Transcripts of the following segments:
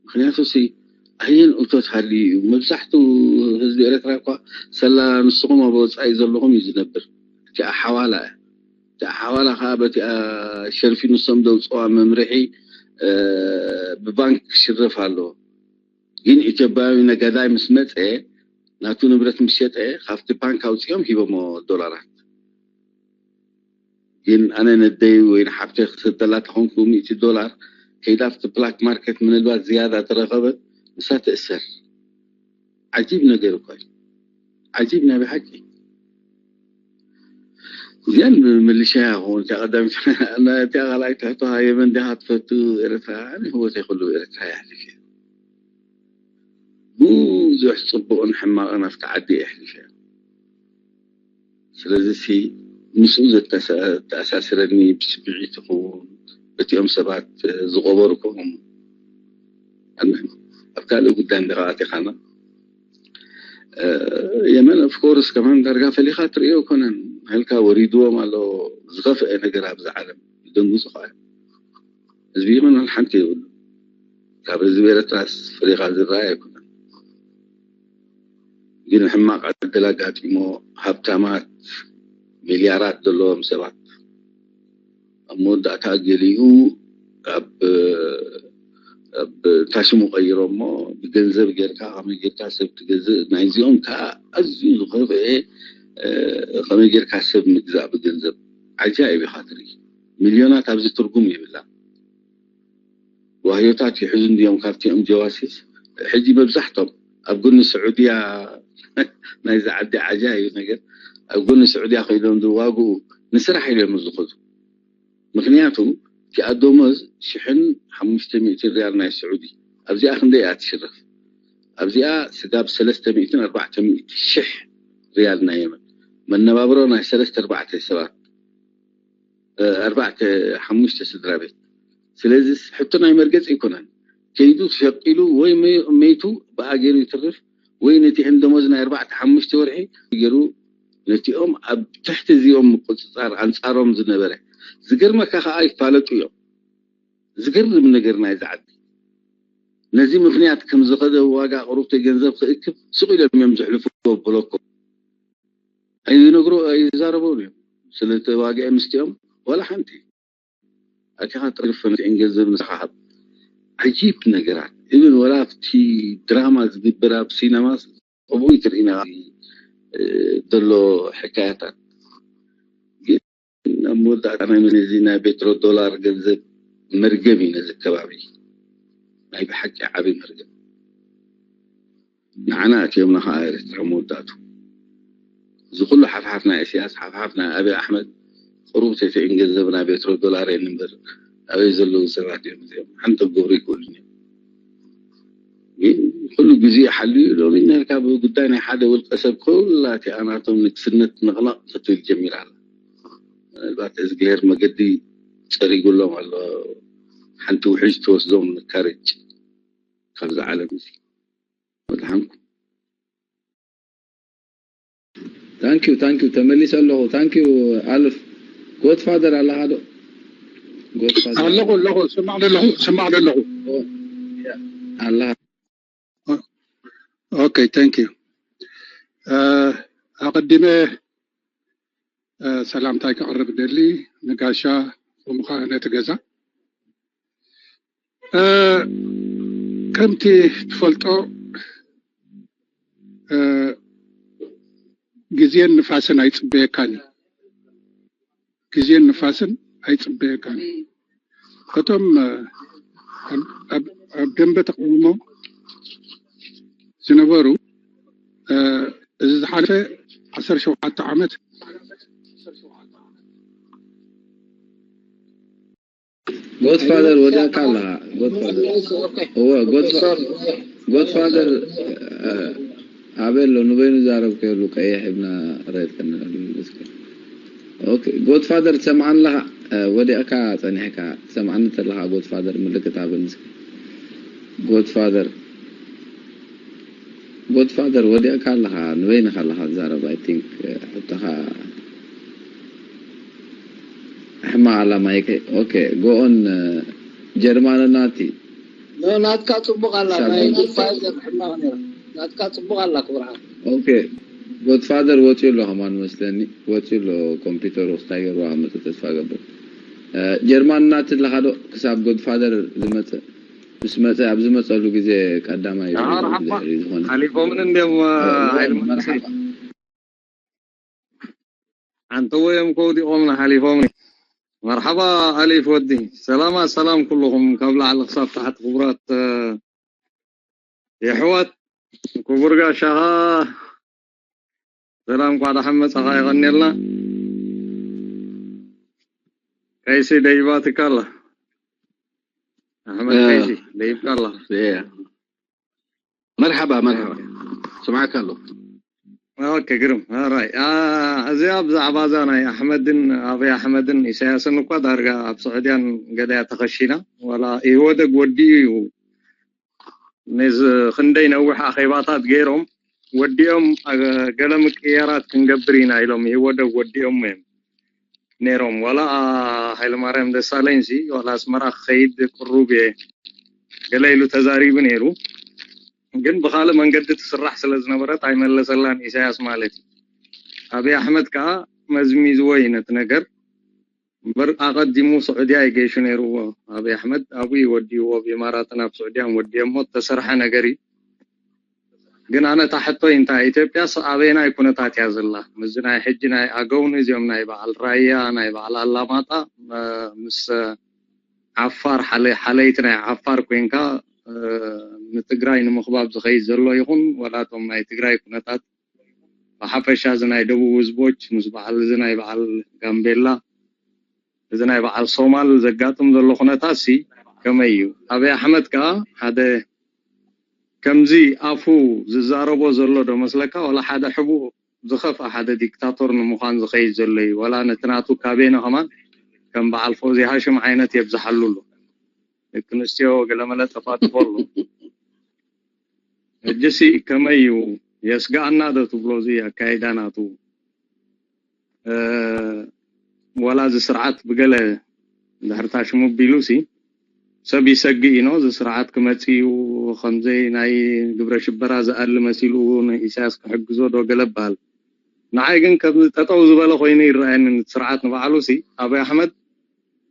ምክንያቱ ሲ ኣየን እቶት ሃልዩ እዩ? መብዛሕትኡ ህዝቢ ኤረትራ እኳ ሰላ ንስኹም ኣብ ወፃኢ ዘለኹም እዩ ዝነብር። እቲኣ ሓዋላ እያ። እቲኣ ሓዋላ ከዓ በቲኣ ሸርፊ ንሶም ዘውፅዋ መምርሒ ብባንክ ክሽረፍ ኣለዎ። ግን ኢትዮጵያዊ ነጋዳይ ምስ መፀ ናቱ ንብረት ምስ ሸጠ ካብቲ ባንክ ኣውፅኦም ሂቦሞ ዶላራት። ግን ኣነ ነደይ ወይ ንሓፍተይ ክሰደላ ተኾንኩ ሚእቲ ዶላር ከይዳ ኣብቲ ብላክ ማርኬት ምናልባት ዝያዳ ተረኸበ ንሳ ትእሰር። ዓጂብ ነገር እኳ እዩ። ዓጂብ ናይ ብሓቂ። እዚኣን ምልሻ ይኸውን እቲኣ ቀዳሚት እቲኣ ካልኣይ ትሕቶ የመን ዲኻ ትፈቱ ኤርትራ ኣነ ህይወተይ ኩሉ ኤርትራ ይሕልፍ እየ። ብዙሕ ፅቡቕን ሕማቕን ኣብቲ ዓዲ የሕሊፈ። ስለዚ ሲ ምስኡ ዘተኣሳስረኒ ብስምዒት ይኸውን በቲኦም ሰባት ዝቆበርኩም ኣብ ካልእ ጉዳይ እንዲኻ ኣቲኻና የመን ኦፍኮርስ ከማን ዳርጋ ፈሊኻ ትርእዮ ኣይኮነን። ሃልካ ወሪድዎም ኣሎ። ዝኸፍአ ነገር ኣብዚ ዓለም ይደንግፁ ከዓ ህዝቢ የመን ዋላ ሓንቲ የብሉ። ካብ ህዝቢ ኤርትራስ ፈሊኻ ዝረኣይ ኣይኮነን። ግን ሕማቕ ዕድል ኣጋጢሞ ሃብታማት ሚልያራት ዘለዎም ሰባት ኣብ መወዳእታ ገሊኡ ኣብ ኣብ ታሽሙ ቀይሮሞ ብገንዘብ ጌርካ ከመይ ጌርካ ሰብ ትገዝእ ናይዚኦም ከዓ ኣዝዩ ዝኸፍአ ከመይ ጌርካ ሰብ ምግዛእ ብገንዘብ ዓጃኢብ ኢኻ ትርኢ። ሚልዮናት ኣብዚ ትርጉም የብላ። ዋህዮታት ይሕዙ እንድዮም ካብቲኦም ጀዋሲስ። ሕጂ መብዛሕቶም ኣብ ጎኒ ስዑድያ ናይዚ ዓዲ ዓጃ እዩ ነገር ኣብ ጎኒ ስዑድያ ኮይዶም ዝዋግኡ ንስራሕ ኢሎም ዝኸዱ። ምክንያቱ እቲኣ ደሞዝ ሽሕን ሓሙሽተ ሚእትን ሪያል ናይ ስዑዲ ኣብዚኣ ክንደይ እያ ትሽረፍ? ኣብዚኣ ስጋብ ሰለስተ ሚእትን ኣርባዕተ ሚእቲ ሽሕ ሪያል ናይ የመን መነባብሮ ናይ ሰለስተ ኣርባዕተ ሰባት ኣርባዕተ ሓሙሽተ ስድራ ቤት። ስለዚ ሕቶ ናይ መርገፂ ኣይኮነን። ከይዱ ሸቂሉ ወይ መይቱ ብኣ ገይሩ ይትርፍ ወይ ነቲ ሕን ደሞዝ ናይ ኣርባዕተ ሓሙሽተ ወርሒ ገይሩ ነቲኦም ኣብ ትሕቲ እዚኦም ምቁፅፃር ኣንፃሮም ዝነበረ ዝገርመካ ከዓ ይፋለጡ እዮም። ዝገርም ነገር ናይ ዝዓዲ ነዚ ምክንያት ከም ዝኸደ ዋጋ ቅሩብተይ ገንዘብ ክእክብ ስቕ ኢሎም እዮም ዝሕልፍዎ ብሎኮ ኣይነግሮ ኣይዛረበውን እዮም። ስለተዋግዐ ምስቲኦም ዋላ ሓንቲ ኣቲኻ ጥርፍ ንስዕን ገንዘብ ንስኻ ሃብ። ዓጂብ ነገራት ኢብን ወላ ኣብቲ ድራማ ዝግበር ኣብ ሲነማስ ከምኡ ትርኢና ዘሎ ሕካያታት ግን ኣብ መወዳእታ ናይ መን እዚ ናይ ቤትሮ ዶላር ገንዘብ መርገም እዩ ነዚ ከባቢ ናይ ብሓቂ ዓብይ መርገም። ንዓና ኣትዮምና ከዓ ኤርትራ መወዳእቱ እዚ ኩሉ ሓፍሓፍ ናይ እስያስ ሓፍሓፍ ናይ ኣብይ ኣሕመድ ቅሩብ ተይተይን ገንዘብ ናይ ቤትሮ ዶላር የን እምበር ኣበይ ዘለዉ ሰባት እዮም እዚኦም ሓንቲ ክገብሩ ይክእሉን እዮም። ግን ኩሉ ግዜ ሓልዩ ሎሚ ነርካ ብጉዳይ ናይ ሓደ ውልቀ ሰብ ኩላቲኣ ናቶም ንግስነት ንቕነቕ ክትብል ጀሚራ ኣላ። ምናልባት እዝግሄር መገዲ ፀሪጉሎም ኣሎ። ሓንቲ ውሕጅ ትወስዶም ንካርጭ ካብዚ ዓለም እዚ ወድሓንኩም። ታንኪዩ ታንኪዩ ተመሊሰ ኣለኹ። ታንኪዩ ኣልፍ። ጎድፋደር ኣለኻ ዶ? ኣለኹ ኣለኹ። ስማዕ ኣለኹ። ስማዕ ኣለኹ። ኣለኻ። ኦኬ ታንኪዩ። ኣቐዲመ ሰላምታይ ከቕርብ ደሊ ንጋሻ ከምኡ ከዓ ነቲ ገዛ ከምቲ ትፈልጦ ግዜን ንፋስን ኣይፅበየካን እዩ። ግዜን ንፋስን ኣይፅበየካን እዩ። እቶም ኣብ ደንበ ተቃውሞ ዝነበሩ እዚ ዝሓለፈ ዓሰርተ ሸውዓተ ዓመት ጎድፋደር ወዲእካ ኣለኻ። ጎድፋደር እወ፣ ጎድፋደር ኣበይ ኣሎ? ንበይኑ ዛረብ ከይብሉ ቀይሕ ኢልና ሬድ ክንብል እስከ። ኦኬ፣ ጎድፋደር ትሰምዓኒ ኣለኻ? ወዲእካ ጸኒሕካ ትሰምዓኒ ተለኻ ጎድፋደር ምልክት ሃበኒ እስከ። ጎድፋደር ጎድፋደር ወዲእካ ኣለኻ፣ ንበይንኻ ኣለኻ ትዛረብ። I think ሕቶኻ ሕማቕ ኣላ ማይከይ። ኦኬ፣ ጎኦን ጀርማኖ ናቲ ኖ፣ ናትካ ጽቡቕ ኣላ። ናይ ጉድፋዘር ሕማቕ ነይራ። ናትካ ጽቡቕ ኣላ ክብርኻ። ኦኬ፣ ጎድፋዘር ወፂኡ ኣሎ ከማን መስለኒ። ወፂኡ ኣሎ፣ ኮምፒውተሩ ክስታይ ገይሩ መፅእ ተስፋ ገብር። ጀርማን እናትለኻ ዶ ክሳብ ጎድፋዘር ዝመፅእ? ምስ መፀ ኣብ ዝመፀሉ ግዜ ቀዳማይ ዝድሕሪ ዝኾነ ሓሊፎምን እንዲም ሓይሊ መንግስቲ ሓንተዎ እዮም ከውዲቖምና ሓሊፎምኒ። መርሓባ ኣሊፍ ወዲ። ሰላማ ሰላም ኩልኹም ካብ ላዕሊ ክሳብ ታሕቲ ክቡራት የሕዋት። ክቡር ጋሻኻ ሰላም ኳ ደሓን መጻኻ። የቐንየልና። ቀይሲ ደይባትካ ኣላ። ኣሕመድ ቀይሲ ደይብካ ኣላ። መርሓባ መርሓባ። ስምዓካ ኣሎ። ኦኬ ግርም ራይ። እዚኣ ብዛዕባ እዛ ናይ ኣሕመድን ኣብይ ኣሕመድን ኢሳያስን እኳ ዳርጋ ኣብ ስዑድያን ገለያ ተኸሺና። ዋላ ኢህወደግ ወዲኡ እዩ። ነዚ ክንደይ ነዊሕ ኣኼባታት ገይሮም ወዲኦም፣ ገለ ምቅያራት ክንገብር ኢና ኢሎም ኢህወደግ ወዲኦም እዮም ነይሮም። ዋላ ሃይለማርያም ደሳለኝ ሲ ዋላ ኣስመራ ክኸይድ ቅሩብ እየ ገለ ኢሉ ተዛሪቡ ነይሩ። ግን ብኻልእ መንገዲ ትስራሕ ስለ ዝነበረት ኣይመለሰላን ኢሳያስ ማለት እዩ። ኣብይ ኣሕመድ ከዓ መዝሚዝዎ እዩ ነቲ ነገር። እምበር ኣቐዲሙ ስዑድያ እዩ ገይሹ ነይርዎ። ኣብይ ኣሕመድ ኣብኡ እዩ ወዲእዎ፣ ኣብ ኢማራትን ኣብ ስዑድያን ወዲኦሞ። ዝተሰርሐ ነገር እዩ። ግን ኣነ እታ ሕቶይ እንታይ፣ ኢትዮጵያስ ኣበየናይ ኩነታት እያ ዘላ? ምስዚ ናይ ሕጂ ናይ ኣገው ንእዚኦም ናይ በዓል ራያ፣ ናይ በዓል ኣላማጣ፣ ምስ ዓፋር ሓለ- ሓለይቲ ናይ ዓፋር ኮይንካ ንትግራይ ንምኽባብ ዝኸይድ ዘሎ ይኹን ዋላ እቶም ናይ ትግራይ ኩነታት ብሓፈሻ እዚ ናይ ደቡብ ህዝቦች ምስ በዓል እዚ ናይ በዓል ጋምቤላ እዚ ናይ በዓል ሶማል ዘጋጥም ዘሎ ኩነታት ሲ ከመይ እዩ? ኣብይ ኣሕመድ ከዓ ሓደ ከምዚ ኣፉ ዝዛረቦ ዘሎ ዶ መስለካ? ዋላ ሓደ ሕቡእ ዝኸፍኣ ሓደ ዲክታቶር ንምዃን ዝኸይድ ዘሎ እዩ። ዋላ ነቲ ናቱ ካቤነ ከማን ከም በዓል ፎዚ ሃሽም ዓይነት የብዝሓሉ ኣሎ። ደቂ ኣንስትዮ ገለመለ ጠፋጥፎ ኣሎ። ሕጂሲ ከመይ እዩ? የስግኣና ዶ ትብሎ እዚ ኣካይዳ ናቱ? ዋላ እዚ ስርዓት ብገለ ድሕርታ ሽሙ ቢሉ ሲ ሰብ ይሰግእ ኢኖ እዚ ስርዓት ክመጽእ እዩ፣ ከምዘይ ናይ ግብረ ሽበራ ዝኣሊ መሲሉ ንኢሳያስ ክሕግዞ ዶ ገለ በሃል። ንዓይ ግን ከም ጠጠው ዝበለ ኮይኑ ይረኣየኒ። ስርዓት ንባዕሉ ሲ ኣብይ ኣሕመድ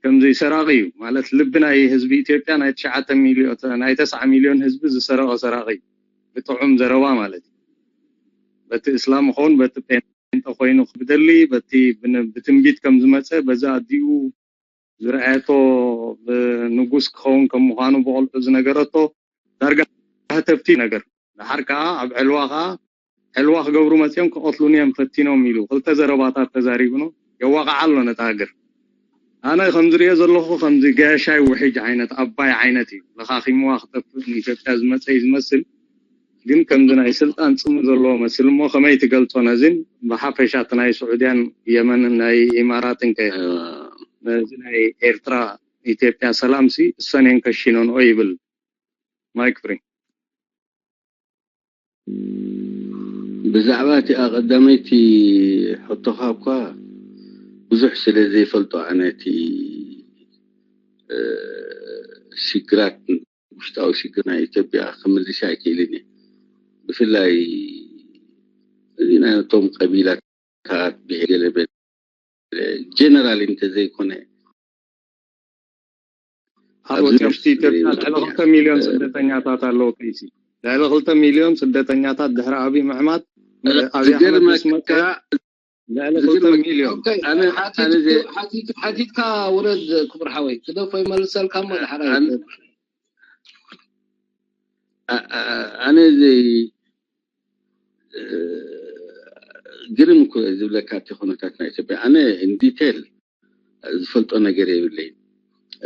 ከምዚ ሰራቂ እዩ ማለት ልቢ ናይ ህዝቢ ኢትዮጵያ ናይ ትሽዓተ ሚልዮን ናይ ተስዓ ሚልዮን ህዝቢ ዝሰረቀ ሰራቂ እዩ። ብጥዑም ዘረባ ማለት እዩ። በቲ እስላም ኾን በቲ ጴንጠ ኮይኑ ክብደሊ በቲ ብትንቢት ከም ዝመፀ በዛ ኣዲኡ ዝረኣየቶ ንጉስ ክኸውን ከም ምዃኑ ብቆልዑ ዝነገረቶ ዳርጋ ህተፍቲ ነገር። ደሓር ከዓ ኣብ ዕልዋ ከዓ ዕልዋ ክገብሩ መፅኦም ክቐትሉኒ እዮም ፈቲኖም ኢሉ ክልተ ዘረባታት ተዛሪቡ ነው። የዋቕዓ ኣሎ ነታ ሃገር። ኣነ ከም ዝሪኦ ዘለኹ ከምዚ ገሻይ ውሕጅ ዓይነት ኣባይ ዓይነት እዩ። ለኻኺምዋ ክጠፍእ ንኢትዮጵያ ዝመፀ እዩ ዝመስል። ግን ከምዚ ናይ ስልጣን ፅሙ ዘለዎ መስል እሞ ከመይ ትገልፆ ነዚን ብሓፈሻ እቲ ናይ ስዑድያን የመንን ናይ ኢማራትን ከ ነዚ ናይ ኤርትራ ኢትዮጵያ ሰላም ሲ እሰን እየን ከሽነንኦ ይብል ማይክ ፍሪ። ብዛዕባ እቲኣ ቀዳመይቲ ሕቶኻ እኳ ብዙሕ ስለ ዘይፈልጦ ኣነ እቲ ሽግራት ውሽጣዊ ሽግር ናይ ኢትዮጵያ ክምልስ ኣይክእልን እየ። ብፍላይ እዚ ናይቶም ቀቢላታት ብሄር ገለ ጀነራል እንተዘይኮነ ኣብ ወሽጢ ኢትዮጵያ ልዕሊ ክልተ ሚልዮን ስደተኛታት ኣለዉ። ከይሲ ልዕሊ ክልተ ሚልዮን ስደተኛታት ድሕሪ ኣብይ ምዕማት ኣብይ ኣሕመድ ምስ መፀ ልዕሊ ክልተ ሚልዮን ሓቲትካ ውረድ ክቡር ሓወይ ክደፎ ይመልሰልካ እሞ ድሓር ኣነ ዘይ ግርም እኮ ዝብለካ እቲ ኩነታት ናይ ኢትዮጵያ ኣነ ኢንዲቴል ዝፈልጦ ነገር የብለይን።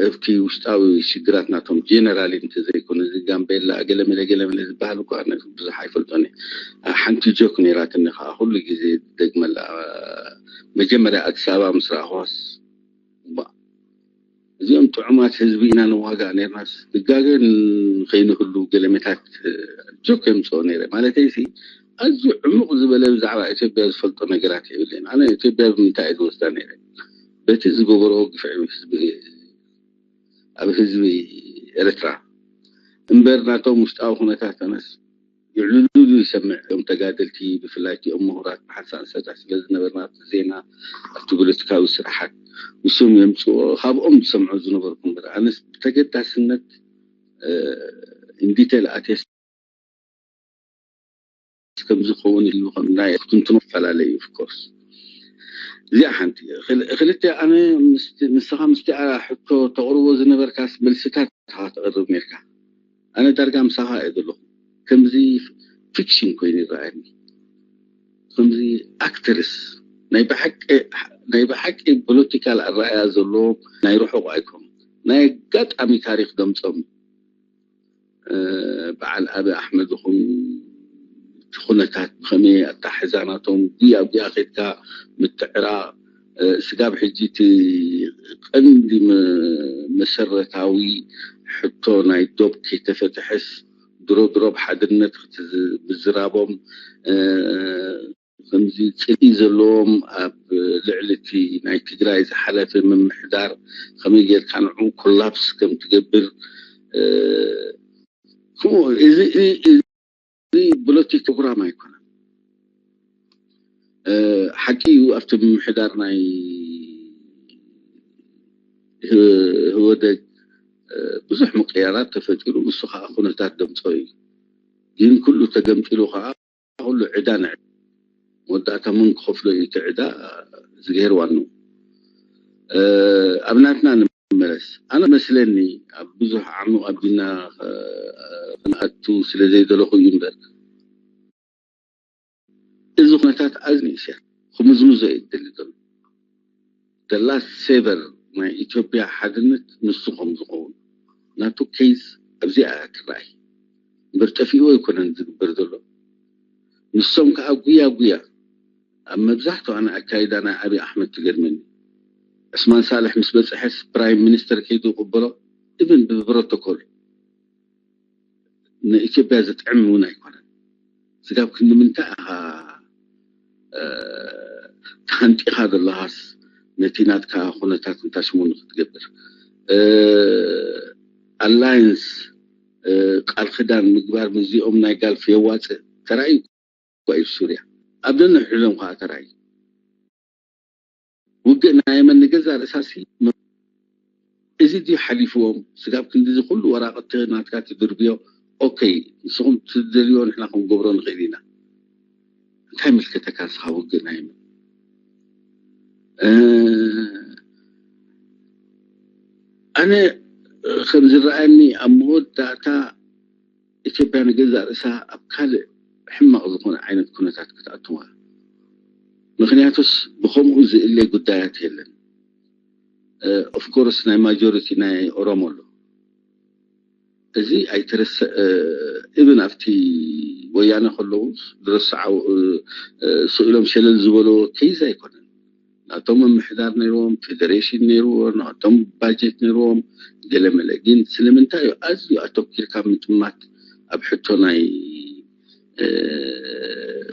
ኣብቲ ውሽጣዊ ሽግራት ናቶም ጀነራል እንተዘይኮነ እዚ ጋምቤላ ገለመለ ገለመለ ዝበሃል እኮ ኣነ ብዙሕ ኣይፈልጦን እየ። ሓንቲ ጆክ ነይራትኒ ከዓ ኩሉ ግዜ ደግመላ መጀመርያ ኣዲስ ኣበባ ምስ ረኣኽዋስ እዚኦም ጥዑማት ህዝቢ ኢና ንዋጋእ ነርናስ ክጋገ ከይንህሉ ገለመታት ጆክ የምፅኦ ነይረ ማለተይ ሲ ኣዝዩ ዕሙቕ ዝበለ ብዛዕባ ኢትዮጵያ ዝፈልጦ ነገራት የብለይን። ኣነ ኢትዮጵያ ብምንታይ እየ ዝወስዳ ነይረ? በቲ ዝገበርኦ ግፍዒ ህዝቢ ኣብ ህዝቢ ኤርትራ እምበር ናቶም ውሽጣዊ ኩነታት ኣነስ ይዕልሉ ይሰምዕ። እም ተጋደልቲ ብፍላይ እቲኦም ምሁራት ብሓንሳእ ንሰዳ ስለ ዝነበርና ኣብቲ ዜና ኣብቲ ፖለቲካዊ ስራሓት ንሶም የምፅኦ ካብኦም ዝሰምዖ ዝነበርኩ እምበር ኣነስ ብተገዳስነት ኢንዲቴል ኣቴስ ከምዝኸውን ኢሉ ከም ናይ ክትንትኖ ይፈላለ እዩ። ኦፍኮርስ እዚኣ ሓንቲ ክልተ ኣነ ንስኻ ምስቲ ሕቶ ተቕርቦ ዝነበርካስ መልስታት ተቕርብ ነርካ። ኣነ ዳርጋ ምሳኻ እየ ዘለኹ። ከምዚ ፊክሽን ኮይኑ ይረኣየኒ። ከምዚ ኣክተርስ ናይ ብሓቂ ፖለቲካል ኣረኣያ ዘለዎም ናይ ርሑቕ ኣይኮኑ ናይ ኣጋጣሚ ታሪክ ደምፆም በዓል ኣቢ ኣሕመድ ይኹን እቲ ኩነታት ብኸመይ ኣታሕዛ ናቶም ጉያ ጉያ ከድካ ምትዕራቕ ስጋብ ሕጂ እቲ ቀንዲ መሰረታዊ ሕቶ ናይ ዶብ ከይተፈትሐስ ድሮ ድሮ ብሓድነት ምዝራቦም ከምዚ ፅልኢ ዘለዎም ኣብ ልዕሊ እቲ ናይ ትግራይ ዝሓለፈ ምምሕዳር ከመይ ጌርካ ንዑ ኮላፕስ ከም ትገብር እዚ ፖለቲክ ፕሮግራም ኣይኮነን። ሓቂ እዩ ኣብቲ ምምሕዳር ናይ ህወደግ ብዙሕ ምቅያራት ተፈጢሩ ንሱ ከዓ ኩነታት ደምፀ እዩ። ግን ኩሉ ተገምጢሉ ከዓ ኩሉ ዕዳ ንዕ መወዳእታ መን ክኸፍሎ እዩ እቲ ዕዳ ዝገሄር ዋኑ ኣብ ናትና ንመለስ ኣነ መስለኒ ኣብ ብዙሕ ዓሚቕ ኣቢና ክንኣቱ ስለ ዘይደለኹ እዩ እምበር እዚ ኩነታት ኣዝዩ ንእስያ ክምዝምዞ እዩ ዝደሊ ዘሎ ደላስ ሴቨር ናይ ኢትዮጵያ ሓድነት ንሱ ከም ዝኸውን ናቱ ኬዝ ኣብዚኣ እያ ትረኣይ እምበር ጠፊኡ ኣይኮነን ዝግበር ዘሎ ንሶም ከዓ ጉያ ጉያ ኣብ መብዛሕትኡ ኣነ ኣካይዳ ናይ ኣብይ ኣሕመድ ትገርመኒ ዕስማን ሳልሕ ምስ በፅሐስ ፕራይም ሚኒስተር ከይዱ ይቕበሎ ኢቭን ብፕሮቶኮል ንኢትዮጵያ ዝጥዕም እውን ኣይኮነን ስጋብ ክንዲ ምንታይ ኢኻ ተሃንጢኻ ዘለኻስ ነቲ ናትካ ኩነታት እንታሽሙ ንክትገብር ኣላይንስ ቃል ክዳን ምግባር ምስዚኦም ናይ ጋልፍ የዋፅእ ተራእዩ እዩ ሱርያ ኣብ ደንሕሎም ከዓ ተራእዩ ውግእ ናይ የመን ንገዛ ርእሳሲ እዚ ድዩ ሓሊፍዎም ስጋብ ክንዲዚ ኩሉ ወራቅቲ ናትካ ትድርብዮ ኦኬ ንስኹም ትደልዮ ንሕና ክንገብሮ ንኽእል ኢና እንታይ ምልከተካ ንስኻ ውግእ ናይ የመን ኣነ ከም ዝረኣየኒ ኣብ መወዳእታ ኢትዮጵያ ንገዛእ ርእሳ ኣብ ካልእ ሕማቕ ዝኾነ ዓይነት ኩነታት ክትኣትዋ ምኽንያቱስ ብኸምኡ ዝእለ ጉዳያት የለን ኦፍኮርስ ናይ ማጆሪቲ ናይ ኦሮሞ ኣሎ እዚ ኣይተረስዕ ኢብን ኣብቲ ወያነ ከለዉ ዝረስዓ ስእሎም ሸለል ዝበሎ ኬዝ ኣይኮነን ናቶም ምምሕዳር ነይርዎም ፌደሬሽን ነይርዎ ናቶም ባጀት ነይርዎም ገለመለ ግን ስለምንታይ እዩ ኣዝዩ ኣተኪርካ ምጥማት ኣብ ሕቶ ናይ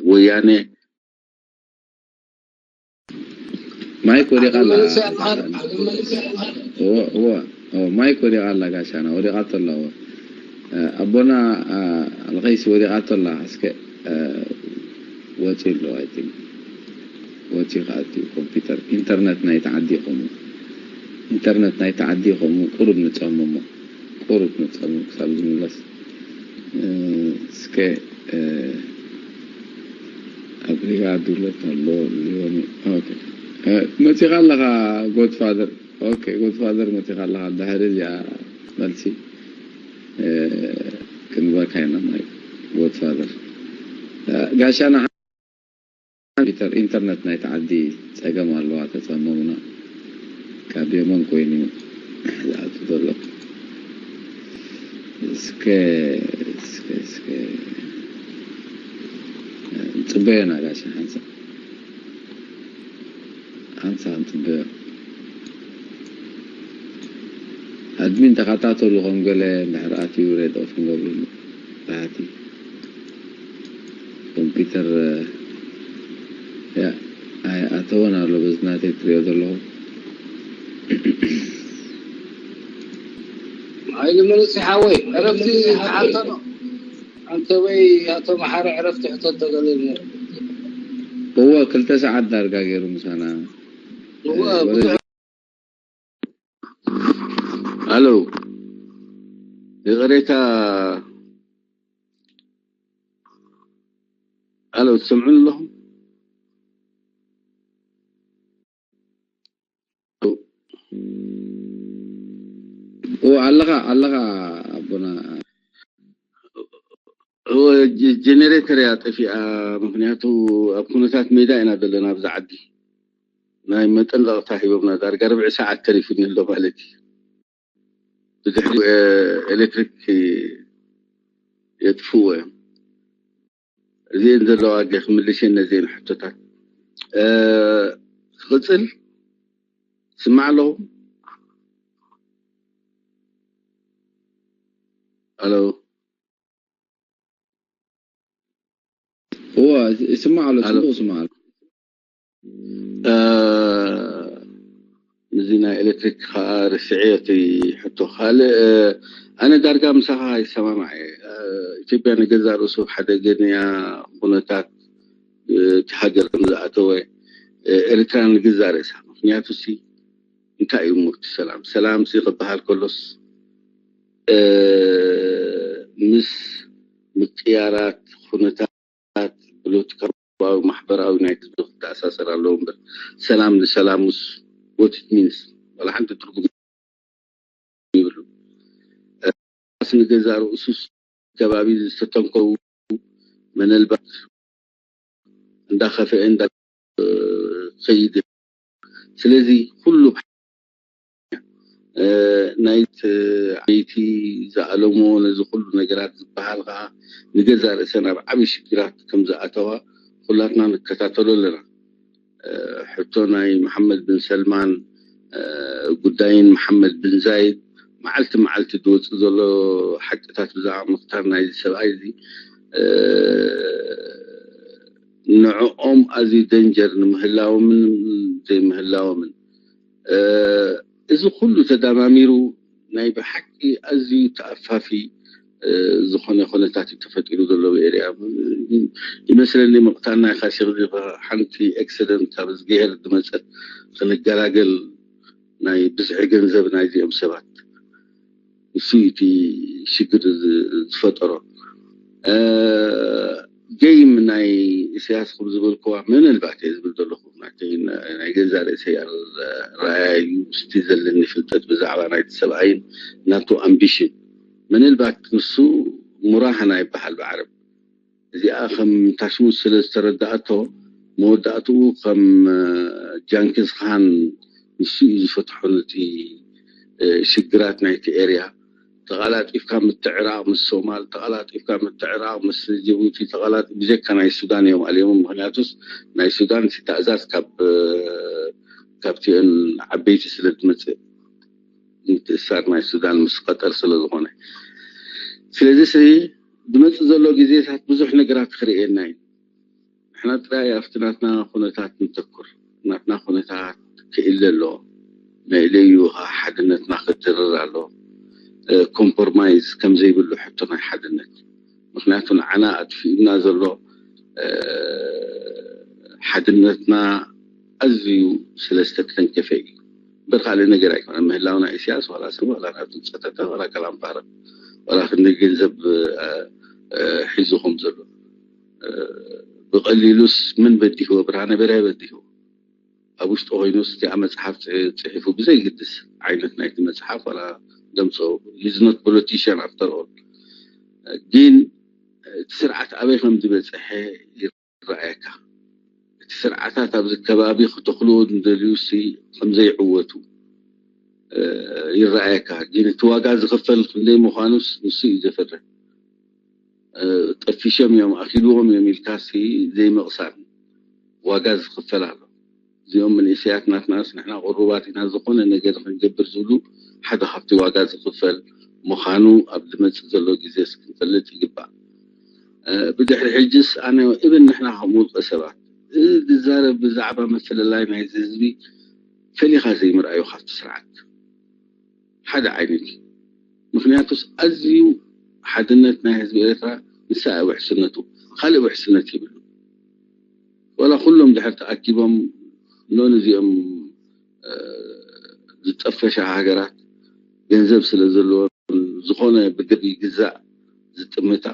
ወያነ ማይክ ወዲቓ ኣላ ማይክ ወዲቓ ኣላ ጋሻና ወዲቓቶ ኣላ ኣቦና ኣልኸይሲ ወዲቓቶ ኣላ እስከ ወፂኡ ኣሎ ኣይ ቲንክ ወፂኡ ከኣትዩ ኮምፒውተር ኢንተርነት ናይ ተዓዲ ከምኡ ኢንተርነት ናይ ተዓዲ ከምኡ ቁሩብ ንፀሙ እሞ ቁሩብ ንፀሙ ክሳብ ዝምለስ እስከ ኣብ ሪጋ ዱለት ኣሎ ሊዮኒ ኦኬ መፂኻ ኣለኻ ጎድፋደር ኦኬ ጎድፋደር መፂኻ ኣለኻ ድሕሪ እዚኣ መልሲ ክንበካ ኢና ማይ ጎድፋደር ጋሻና ኮምፒተር ኢንተርነት ናይቲ ዓዲ ጸገም ኣለዋ ተጸመሙና ካብ የመን ኮይኑ እዩ ዝኣቱ ዘሎ እስከ እስከ እስከ ንጽበዮ ኢና ጋሻ ሓንሳ ሓንሳ ንጽበዮ ኣድሚን ተኸታተሉ ከም ገለ እንድሕር ኣትዩ ሬድ ኦፍ ንገብረሉ ራህቲ ኮምፒተር ኣይኣተወን ኣሎ በዚ ናተይ ትሪኦ ዘለኹ ኣይልምንስ ሓወይ ዕረፍቲ ሓተኖ። ኣንተ ወይ ኣቶ መሓሪ ዕረፍቲ ሕቶ ተገለኒ። እወ ክልተ ሰዓት ዳርጋ ገይሩ ምሳና። እወ ብዙሕ ኣሎ ይቕሬታ። ኣሎ ትሰምዑን ኣለኹም? እወ ኣለኻ ኣለኻ ኣቦና። እወ ጀ- ጀኔሬተር እያ ጠፊኣ። ምክንያቱ ኣብ ኩነታት ሜዳ ኢና ዘለና ኣብዚ ዓዲ። ናይ መጠንቀቕታ ሂቦምና ዳርጋ ርብዒ ሰዓት ተሪፉኒ ኣሎ ማለት እዩ። ብድሕሪ ኤሌክትሪክ የጥፍዎ እዮም። እዚኤን ዘለዋ ጌ ክምልሽ እየን ነዚኤን ሕቶታት። ክቕፅል ስማዕ ኣለኹ። ኣሎ እዎ ይስማዕ ኣሎ፣ ፅቡቅ ይስማዕ ኣሎ። እዚ ናይ ኤሌክትሪክ ከዓ ርስዐዮ እቲ ሕቶ። ካልእ ኣነ ዳርጋ ምሳኻ ይሰማማዕ እየ። ኢትዮጵያ ንገዛእ ርእሱ ኣብ ሓደገን እያ። ኩነታት እቲ ሃገር ከም ዝኣተወ ኤርትራ ንገዛእ ርእሳ። ምክንያቱ ሲ እንታይ እዩ እሞ እቲ ሰላም? ሰላም ሲ ክበሃል ከሎስ ምስ ምቅያራት ኩነታት ፖለቲካዊ፣ ማሕበራዊ ናይ ህዝቢ ክተኣሳሰር ኣለዎ እምበር ሰላም ንሰላም ምስ what it means ዋላ ሓንቲ ትርጉም ይብሉ። ራስ ንገዛ ርእሱስ ከባቢ ዝተተንከው መነልባት እንዳኸፈኤ እንዳ ከይድ ስለዚ ኩሉ ናይት ዓበይቲ ዝኣለሞ ነዚ ኩሉ ነገራት ዝበሃል ከዓ ንገዛ ርእሰን ኣብ ዓብይ ሽግራት ከም ዝኣተዋ ኩላትና ንከታተሎ ኣለና። ሕቶ ናይ መሓመድ ብን ሰልማን ጉዳይን መሓመድ ብን ዛይድ መዓልቲ መዓልቲ ዝወፅእ ዘሎ ሓቅታት ብዛዕባ ምክታር ናይዚ ሰብኣይ እዚ ንዕኦም ኣዝዩ ደንጀር ንምህላዎምን ዘይምህላዎምን እዚ ኩሉ ተዳማሚሩ ናይ ብሓቂ ኣዝዩ ተኣፋፊ ዝኾነ ኩነታት እዩ ተፈጢሩ ዘሎ ብኤርያ ይመስለኒ። ምቕታል ናይ ካሲክ ሓንቲ ኤክሰደንት ካብ እዝግሄር ዝመፀት ክንገላገል ናይ ብዝሒ ገንዘብ ናይዚኦም ሰባት ንሱ እቲ ሽግር ዝፈጠሮ ገይም ናይ ኢሳያስ ከም ዝበልክዋ ምናልባት እየ ዝብል ዘለኹ ናይ ገዛ ርእሰይ ረኣያ እዩ ምስቲ ዘለኒ ፍልጠት ብዛዕባ ናይቲ ሰብኣይን ናቱ ኣምቢሽን ምናልባት ንሱ ሙራህና ይበሃል ብዓረብ እዚኣ ከም ታሽሙት ስለ ዝተረዳኣቶ መወዳእትኡ ከም ጃንኪዝ ካን ንሱ እዩ ዝፈትሖ ነቲ ሽግራት ናይቲ ኤርያ ተቐላጢፍካ ምትዕራቕ ምስ ሶማል ተቐላጢፍካ ምትዕራቕ ምስ ጅቡቲ ተቐላጢ ብጀካ ናይ ሱዳን እዮም ኣልዮሞም ምክንያቱስ ናይ ሱዳን እቲ ታእዛዝ ካብ ካብቲኦን ዓበይቲ ስለ ዝመፅእ ምትእሳር ናይ ሱዳን ምስ ቀጠር ስለ ዝኾነ ስለዚ ሲ ዝመፅእ ዘሎ ግዜታት ብዙሕ ነገራት ክርእየና እዩ ንሕና ጥራይ ኣብቲ ናትና ኩነታት ንተኩር ናትና ኩነታት ክእለ ኣሎ መእለዩ ሓድነትና ክድርር ኣሎ ኮምፕሮማይዝ ከምዘይብሉ ሕቶ ናይ ሓድነት ምክንያቱ ንዓና ኣጥፊኡና ዘሎ ሓድነትና ኣዝዩ ስለዝተተንከፈ እዩ እምበር ካልእ ነገር ኣይኮነ ምህላው ናይ ኢሳያስ ዋላ ሰብ ዋላ ናቱ ፀተተ ዋላ ከላምባረ ዋላ ክንደይ ገንዘብ ሒዙ ከም ዘሎ ብቐሊሉስ ምን በዲህዎ ብርሃነ በርሀ በዲህዎ ኣብ ውሽጢ ኮይኑስ እቲኣ መፅሓፍ ፅሒፉ ብዘይግድስ ዓይነት ናይቲ መፅሓፍ ዋላ ደምፆ he's not politician after all ግን እቲ ስርዓት ኣበይ ከም ዝበፅሐ ይረኣየካ እቲ ስርዓታት ኣብዚ ከባቢ ክተኽልዎ ዝደልዩ ሲ ከም ዘይዕወቱ ይረኣየካ ግን እቲ ዋጋ ዝኽፈል ክንደይ ምዃኑስ ንሱ እዩ ዘፍርህ ጠፊሾም እዮም ኣኺልዎም እዮም ኢልካ ሲ ዘይምቕሳን ዋጋ ዝኽፈል ኣሎ እዚኦም መንእሰያት ናትናስ ንሕና ቁሩባት ኢና ዝኾነ ነገር ክንገብር ዝብሉ ሓደ ካብቲ ዋጋ ዝኽፈል ምዃኑ ኣብ ዝመፅእ ዘሎ ግዜስ ክንፈልጥ ይግባእ ብድሕሪ ሕጅስ ኣነ እብን ንሕና ከም ውልቀ ሰባት ዝዛረብ ብዛዕባ መፈለላይ ናይዚ ህዝቢ ፈሊኻ ዘይምርኣዩ ካብቲ ስርዓት ሓደ ዓይነት እዩ ምክንያቱስ ኣዝዩ ሓድነት ናይ ህዝቢ ኤርትራ ንሳ ውሕስነቱ፣ ካልእ ውሕስነት ይብሉ። ወላ ኩሎም ድሕር ተኣኪቦም ኖን እዚኦም ዝጠፈሻ ሃገራት ገንዘብ ስለ ዘለዎ ዝኾነ ብግድ ይግዛእ ዝጥምታ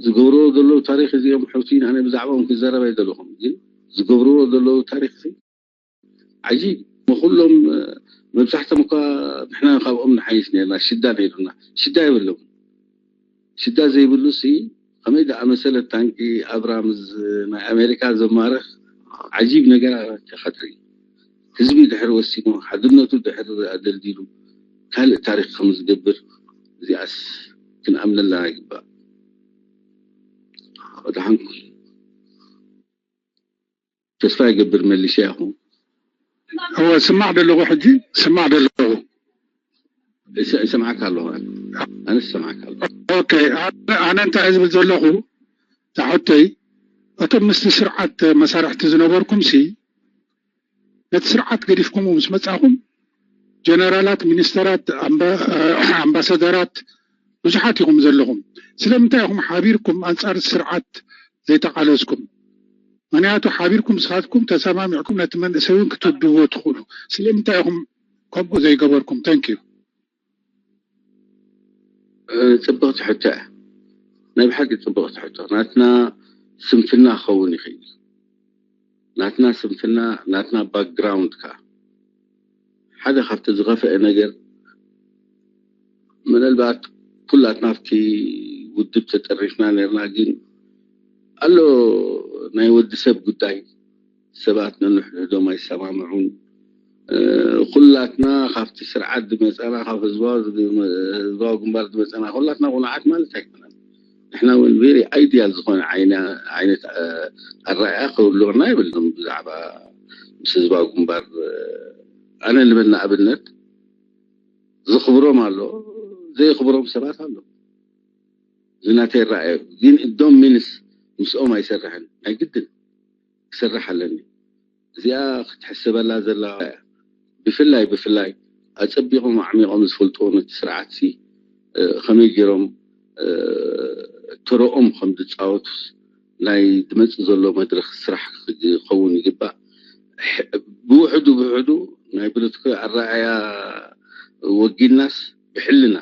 ዝገብርዎ ዘለዉ ታሪክ እዚኦም ሕውቲ ኣነ ብዛዕባኦም ክዘረብ ኣይደለኹም፣ ግን ዝገብርዎ ዘለዉ ታሪክ ዓጂብ። ኩሎም መብዛሕቶም እኳ ንሕና ካብኦም ንሓይሽ ነርና፣ ሽዳ ነይሩና። ሽዳ የብሎም። ሽዳ ዘይብሉ ሲ ከመይ ዝኣመሰለ ታንኪ ኣብራምዝ ናይ ኣሜሪካ ዘማርኽ ዓጂብ ነገር ከትርኢ። ህዝቢ ድሕር ወሲኑ ሓድነቱ ድሕር ኣደልዲሉ ካልእ ታሪክ ከም ዝገብር እዚኣስ ክንኣምነላ ይግባእ። ወድሓንኩም። ተስፋ ይገብር መሊሸ ያኹ። እወ ስማዕ ደለኹ ሕጂ ስማዕ ደለኹ። ይሰማዓካ ኣለኹ። ኣነስ ይሰማዓካ ኣለኹ። ኦኬ ኣነ እንታይ ዝብል ዘለኹ ታሕተይ እቶም ምስቲ ስርዓት መሳርሕቲ ዝነበርኩም ሲ ነቲ ስርዓት ገዲፍኩምዎ ምስ መጻኹም ጀነራላት፣ ሚኒስተራት፣ ኣምባሳደራት ብዙሓት ኢኹም ዘለኹም። ስለምንታይ ኢኹም ሓቢርኩም ኣንጻር ስርዓት ዘይተቓለስኩም? ምክንያቱ ሓቢርኩም ንስኻትኩም ተሰማሚዕኩም ነቲ መንእሰይ እውን ክትውድዎ ትኽእሉ። ስለምንታይ ኢኹም ከምኡ ዘይገበርኩም? Thank you። ጽብቕቲ ሕቶ እያ። ናይ ብሓቂ ጽብቕቲ ሕቶ። ናትና ስንፍና ክኸውን ይኽእል እዩ። ናትና ስንፍና፣ ናትና ባክግራውንድ ከኣ ሓደ ካብቲ ዝኸፍአ ነገር ምናልባት ኩላትና ኣብቲ ውድብ ተጠሪፍና ነርና፣ ግን ኣሎ ናይ ወዲ ሰብ ጉዳይ። ሰባት ነንሕድሕዶም ኣይሰማምዑን። ኩላትና ካብቲ ስርዓት ዝመፀና፣ ካብ ህዝባዊ ህዝባዊ ግንባር ዝመፀና ኩላትና ቁኑዓት ማለት ኣይኮነን። ንሕና እውን ቬሪ ኣይዲያል ዝኾነ ዓይነት ኣረኣያ ክህልወና የብሉን ብዛዕባ ምስ ህዝባዊ ግንባር። ኣነ ልበል ንኣብነት ዘኽብሮም ኣሎ፣ ዘየኽብሮም ሰባት ኣሎ። እዚ ናተይ ረኣየ ግን እዶም ሚንስ ምስኦም ኣይሰርሕን ናይ ግድን ክሰርሕ ኣለኒ። እዚኣ ክትሕሰበላ ዘለዋ እያ። ብፍላይ ብፍላይ ኣጸቢቖም ኣዕሚቖም ዝፈልጥዎ ነቲ ስርዓትሲ ከመይ ገይሮም ተረኦም ከም ዝጻወቱስ ናይ ዝመጽእ ዘሎ መድረኽ ስራሕ ክኸውን ይግባእ። ብውሕዱ ብውሕዱ ናይ ብለትኮ ኣረኣያ ወጊናስ ብሕልና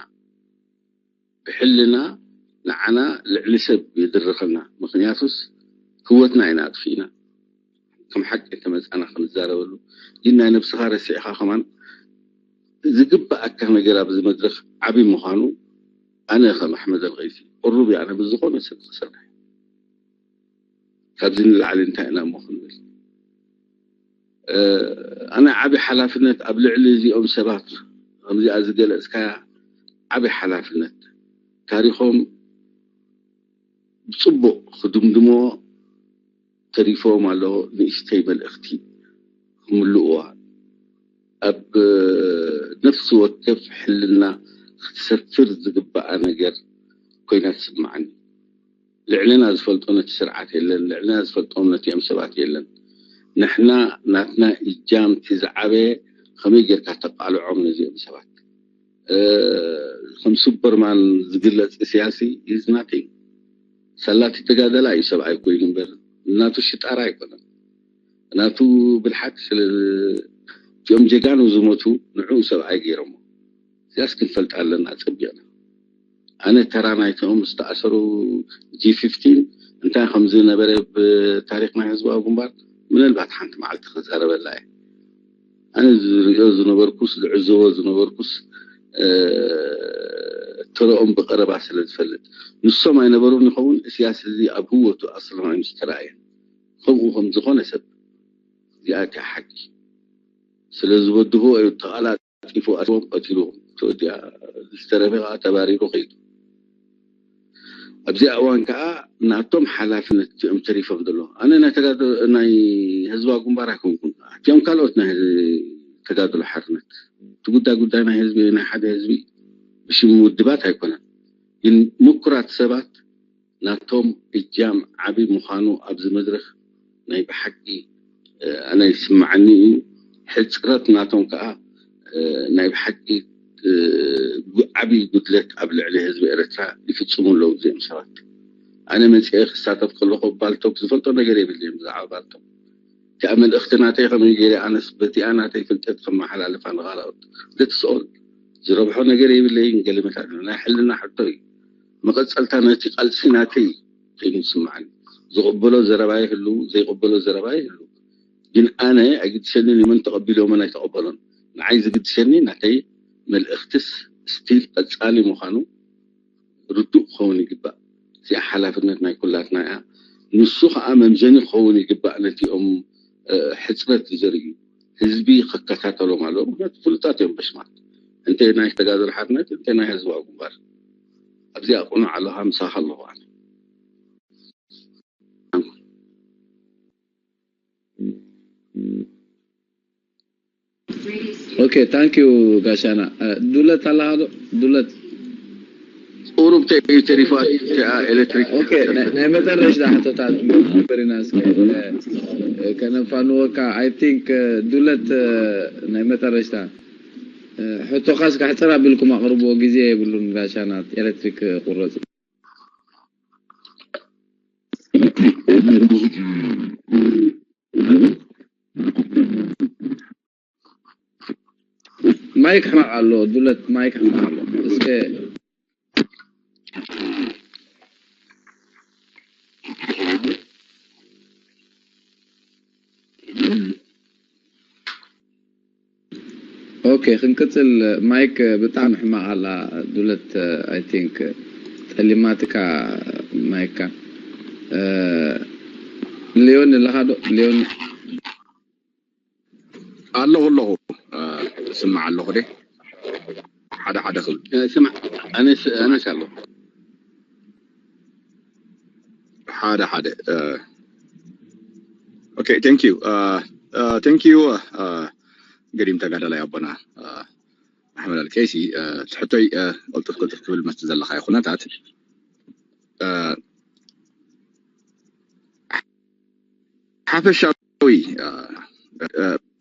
ብሕልና ንዓና ልዕሊ ሰብ የድርኸና። ምክንያቱስ ህወትና ኢና ኣጥፊእና። ከም ሓቂ ተመፃና ክንዛረበሉ ግን ናይ ነብስኻ ረሲዕኻ ከማን ዝግባኣካ ነገር ኣብዚ መድረክ ዓብይ ምዃኑ ኣነ ከም ኣሕመድ ኣልቀይሲ ቅሩብ እየ። ኣነ ብዝኾነ ሰብ ክሰርሕ ካብዚ ንላዕሊ እንታይ ኢና እሞ ክንብል? ኣነ ዓቢ ሓላፍነት ኣብ ልዕሊ እዚኦም ሰባት ከምዚኣ ዝገለጽካያ ዓቢ ሓላፍነት ታሪኾም ብጽቡቕ ክድምድሞ ተሪፎም ኣሎ። ንእሽተይ መልእኽቲ ክምልእዋ ኣብ ነፍሲ ወከፍ ሕልና ክትሰፍር ዝግባኣ ነገር ኮይና ትስምዓኒ። ልዕልና ዝፈልጦ ነቲ ስርዓት የለን፣ ልዕልና ዝፈልጦም ነቲኦም ሰባት የለን። ንሕና ናትና እጃም እቲ ዝዓበየ ከመይ ጌርካ ተቃልዖም ነዚኦም ሰባት። ከም ሱፐርማን ዝግለጽ እስያሲ is nothing። ሰላቲ ተጋደላ እዩ ሰብኣይ ኮይኑ እምበር ናቱ ሽጣራ ኣይኮነን። ናቱ ብልሓት ስለ እቲኦም ጀጋኑ ዝሞቱ ንዕኡ ሰብኣይ ገይሮሞ። እዚኣስ ክንፈልጣ ኣለና ኣጸቢቕና። ኣነ ተራ ናይቶም ዝተኣሰሩ ጂ ፊፍቲን እንታይ ከም ዝነበረ ብታሪኽ ናይ ህዝባዊ ግንባር ምናልባት ሓንቲ መዓልቲ ክዛረበላ እየ። ኣነ ዝርእዮ ዝነበርኩስ ዝዕዘቦ ዝነበርኩስ ተረኦም ብቐረባ ስለ ዝፈልጥ ንሶም ኣይነበሩን ይኸውን። እስያስ እዚ ኣብ ህወቱ ኣስርና ምስ ተረኣየ ከምኡ ከም ዝኾነ ሰብ እዚኣ እያ ሓቂ። ስለ ዝበድህዎ እዩ ተቓላ ጢፉ ኣስዎም ቀቲሉ ተወዲኣ ዝተረፈ ከዓ ተባሪሩ ከይዱ። ኣብዚኣ እዋን ከዓ ናቶም ሓላፍነት እቲኦም ተሪፎም ዘሎ ኣነ ናይ ተጋዶ ናይ ህዝባዊ ግንባር ኣይኮንኩን እቲኦም ካልኦት ናይ ተጋድሎ ሓርነት እቲ ጉዳይ ጉዳይ ናይ ህዝቢ ናይ ሓደ ህዝቢ ብሽም ውድባት ኣይኮነን። ግን ምኩራት ሰባት ናቶም እጃም ዓቢ ምዃኑ ኣብዚ መድረኽ ናይ ብሓቂ ኣነ ይስምዓኒ እዩ። ሕጽረት ናቶም ከኣ ናይ ብሓቂ ዓብዪ ጉድለት ኣብ ልዕሊ ህዝቢ ኤርትራ ይፍፅሙ ኣለዉ እዚኦም ሰባት። ኣነ መፅኤ ክሳተፍ ከለኹ ባልቶክ ዝፈልጦ ነገር የብለይን ብዛዕባ ባልቶክ። እቲኣ መልእኽቲ ናተይ ከመይ ገይረ ኣነስ በቲኣ ናተይ ፍልጠት ከመሓላልፋ ንኻልኦት ደትስኦል ዝረብሖ ነገር የብለይን። ገለመታት ናይ ሕልና ሕቶ እዩ። መቐፀልታ ነቲ ቃልሲ ናተይ ኮይኑ ዝስምዓኒ። ዝቕበሎ ዘረባ ይህሉ ዘይቕበሎ ዘረባ ይህሉ፣ ግን ኣነ ኣይግድሰንን። መን ተቐቢሎምን ኣይተቐበሎን ንዓይ ዝግድሰኒ ናተይ መልእኽትስ ስቲል ቀፃሊ ምዃኑ ርዱእ ክኸውን ይግባእ። እዚኣ ሓላፍነት ናይ ኩላትና እያ። ንሱ ከዓ መምዘኒ ክኸውን ይግባእ ነቲኦም ሕፅረት ዝዘርእዩ ህዝቢ ክከታተሎም ኣለዎ። ምክንያቱ ፍሉጣት እዮም በሽማት እንተ ናይ ተጋደሎ ሓርነት እንተ ናይ ህዝባዊ ግንባር። ኣብዚኣ ቅኑዕ ኣለኻ ምሳኻ ኣለኹ ኣነ። Okay, thank you ጋሻና። ዱለት ኣለኻ ዶ? ዱለት ቁሩብ ተሪፋ እቲኣ ኤሌክትሪክ። Okay፣ ናይ መጠረሽታ ሕቶታት ግበሪና እስከ ከነፋንወካ። I think ዱለት ናይ መጠረሽታ ሕቶኻስ ካሕፅር ኣቢልኩም ኣቕርብዎ፣ ግዜ የብሉን ጋሻና፣ ኤሌክትሪክ ቁረፁ። ማይክ ሕማቕ ኣሎ ዱለት፣ ማይክ ሕማቕ ኣሎ። እስከ ኦኬ፣ ክንቅፅል። ማይክ ብጣዕሚ ሕማቕ ኣላ ዱለት። I think ጠሊማትካ ማይካ። ሊዮን ኣለኻ ዶ? ሊዮን ኣለኹ ኣለኹ። ስማዕ ኣለኹ ደ ሓደ ሓደ ክብል ስማዕ ኣነስ ኣነስ ኣለኹ። ሓደ ሓደ okay thank you thank you ገዲም ተጋዳላይ ኣቦና ኣሕመድ ኣልከይሲ ትሕቶይ ቅልጥፍ ቅልጥፍ ክብል መስቲ ዘለኻዮ ኩነታት ሓፈሻዊ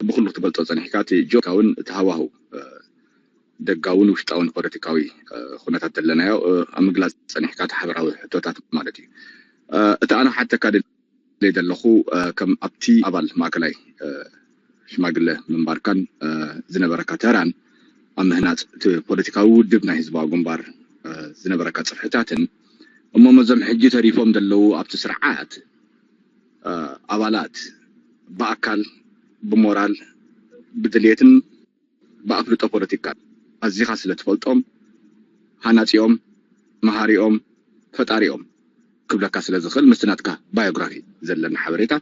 ብኩሉ ክትገልፆ ፀኒሕካ እቲ ጆካውን እቲ ሃዋህው ደጋውን ውሽጣውን ፖለቲካዊ ኩነታት ዘለናዮ ኣብ ምግላፅ ፀኒሕካ እቲ ሓበራዊ ሕቶታት ማለት እዩ። እቲ ኣነ ሓተካ ደለይ ዘለኹ ከም ኣብቲ ኣባል ማእከላይ ሽማግለ ምንባርካን ዝነበረካ ተራን ኣብ ምህናፅ እቲ ፖለቲካዊ ውድብ ናይ ህዝባዊ ግንባር ዝነበረካ ፅፍሕታትን እሞ መዞም ሕጂ ተሪፎም ዘለዉ ኣብቲ ስርዓት ኣባላት ብኣካል ብሞራል ብድልየትን ብኣፍልጦ ፖለቲካን ኣዚኻ ስለ ትፈልጦም ሃናፂኦም መሃሪኦም ፈጣሪኦም ክብለካ ስለ ዝኽእል ምስቲ ናትካ ባዮግራፊ ዘለና ሓበሬታ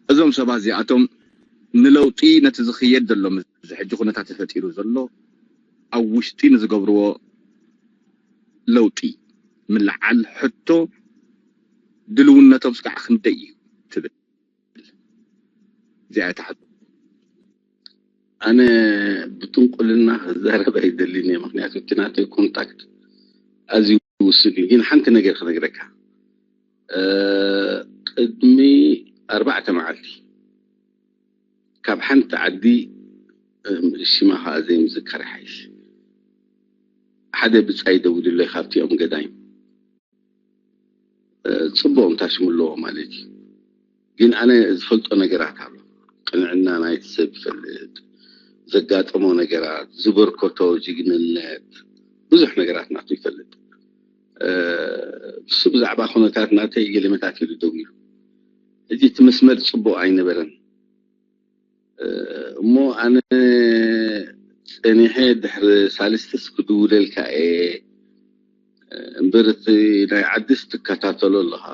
እዞም ሰባት እዚኣቶም ንለውጢ ነቲ ዝኽየድ ዘሎ እዚ ሕጂ ኩነታት ተፈጢሩ ዘሎ ኣብ ውሽጢ ንዝገብርዎ ለውጢ ምልዓል ሕቶ ድልውነቶም ስጋዕ ክንደይ እዩ ትብል እዚኣ እታ ሕቶ። ኣነ ብጥንቁልና ክዛረብ ኣይደልን እየ፣ ምክንያቱ እቲ ናተይ ኮንታክት ኣዝዩ ውሱን እዩ። ግን ሓንቲ ነገር ክነግረካ፣ ቅድሚ ኣርባዕተ መዓልቲ ካብ ሓንቲ ዓዲ ሽማ ከዓ ዘይምዝከር ይሓይሽ ሓደ ብፃይ ደውልለይ ካብቲኦም ገዳይም ፅቡቅ እንታሽሙ ኣለዎ ማለት እዩ። ግን ኣነ ዝፈልጦ ነገራት ኣሎ። ቅንዕና ናይቲ ሰብ ይፈልጥ፣ ዘጋጠሞ ነገራት፣ ዝበርኮቶ ጅግንነት፣ ብዙሕ ነገራት ናቱ ይፈልጥ። እሱ ብዛዕባ ኩነታት ናተይ ገለመታት ኢሉ ደው ኢሉ። ሕጂ እቲ መስመር ፅቡቅ ኣይነበረን። እሞ ኣነ ፀኒሐ ድሕሪ ሳልስትስ ክድውለልካ እየ እምበር እቲ ናይ ዓድስ ትከታተሎ ኣለኻ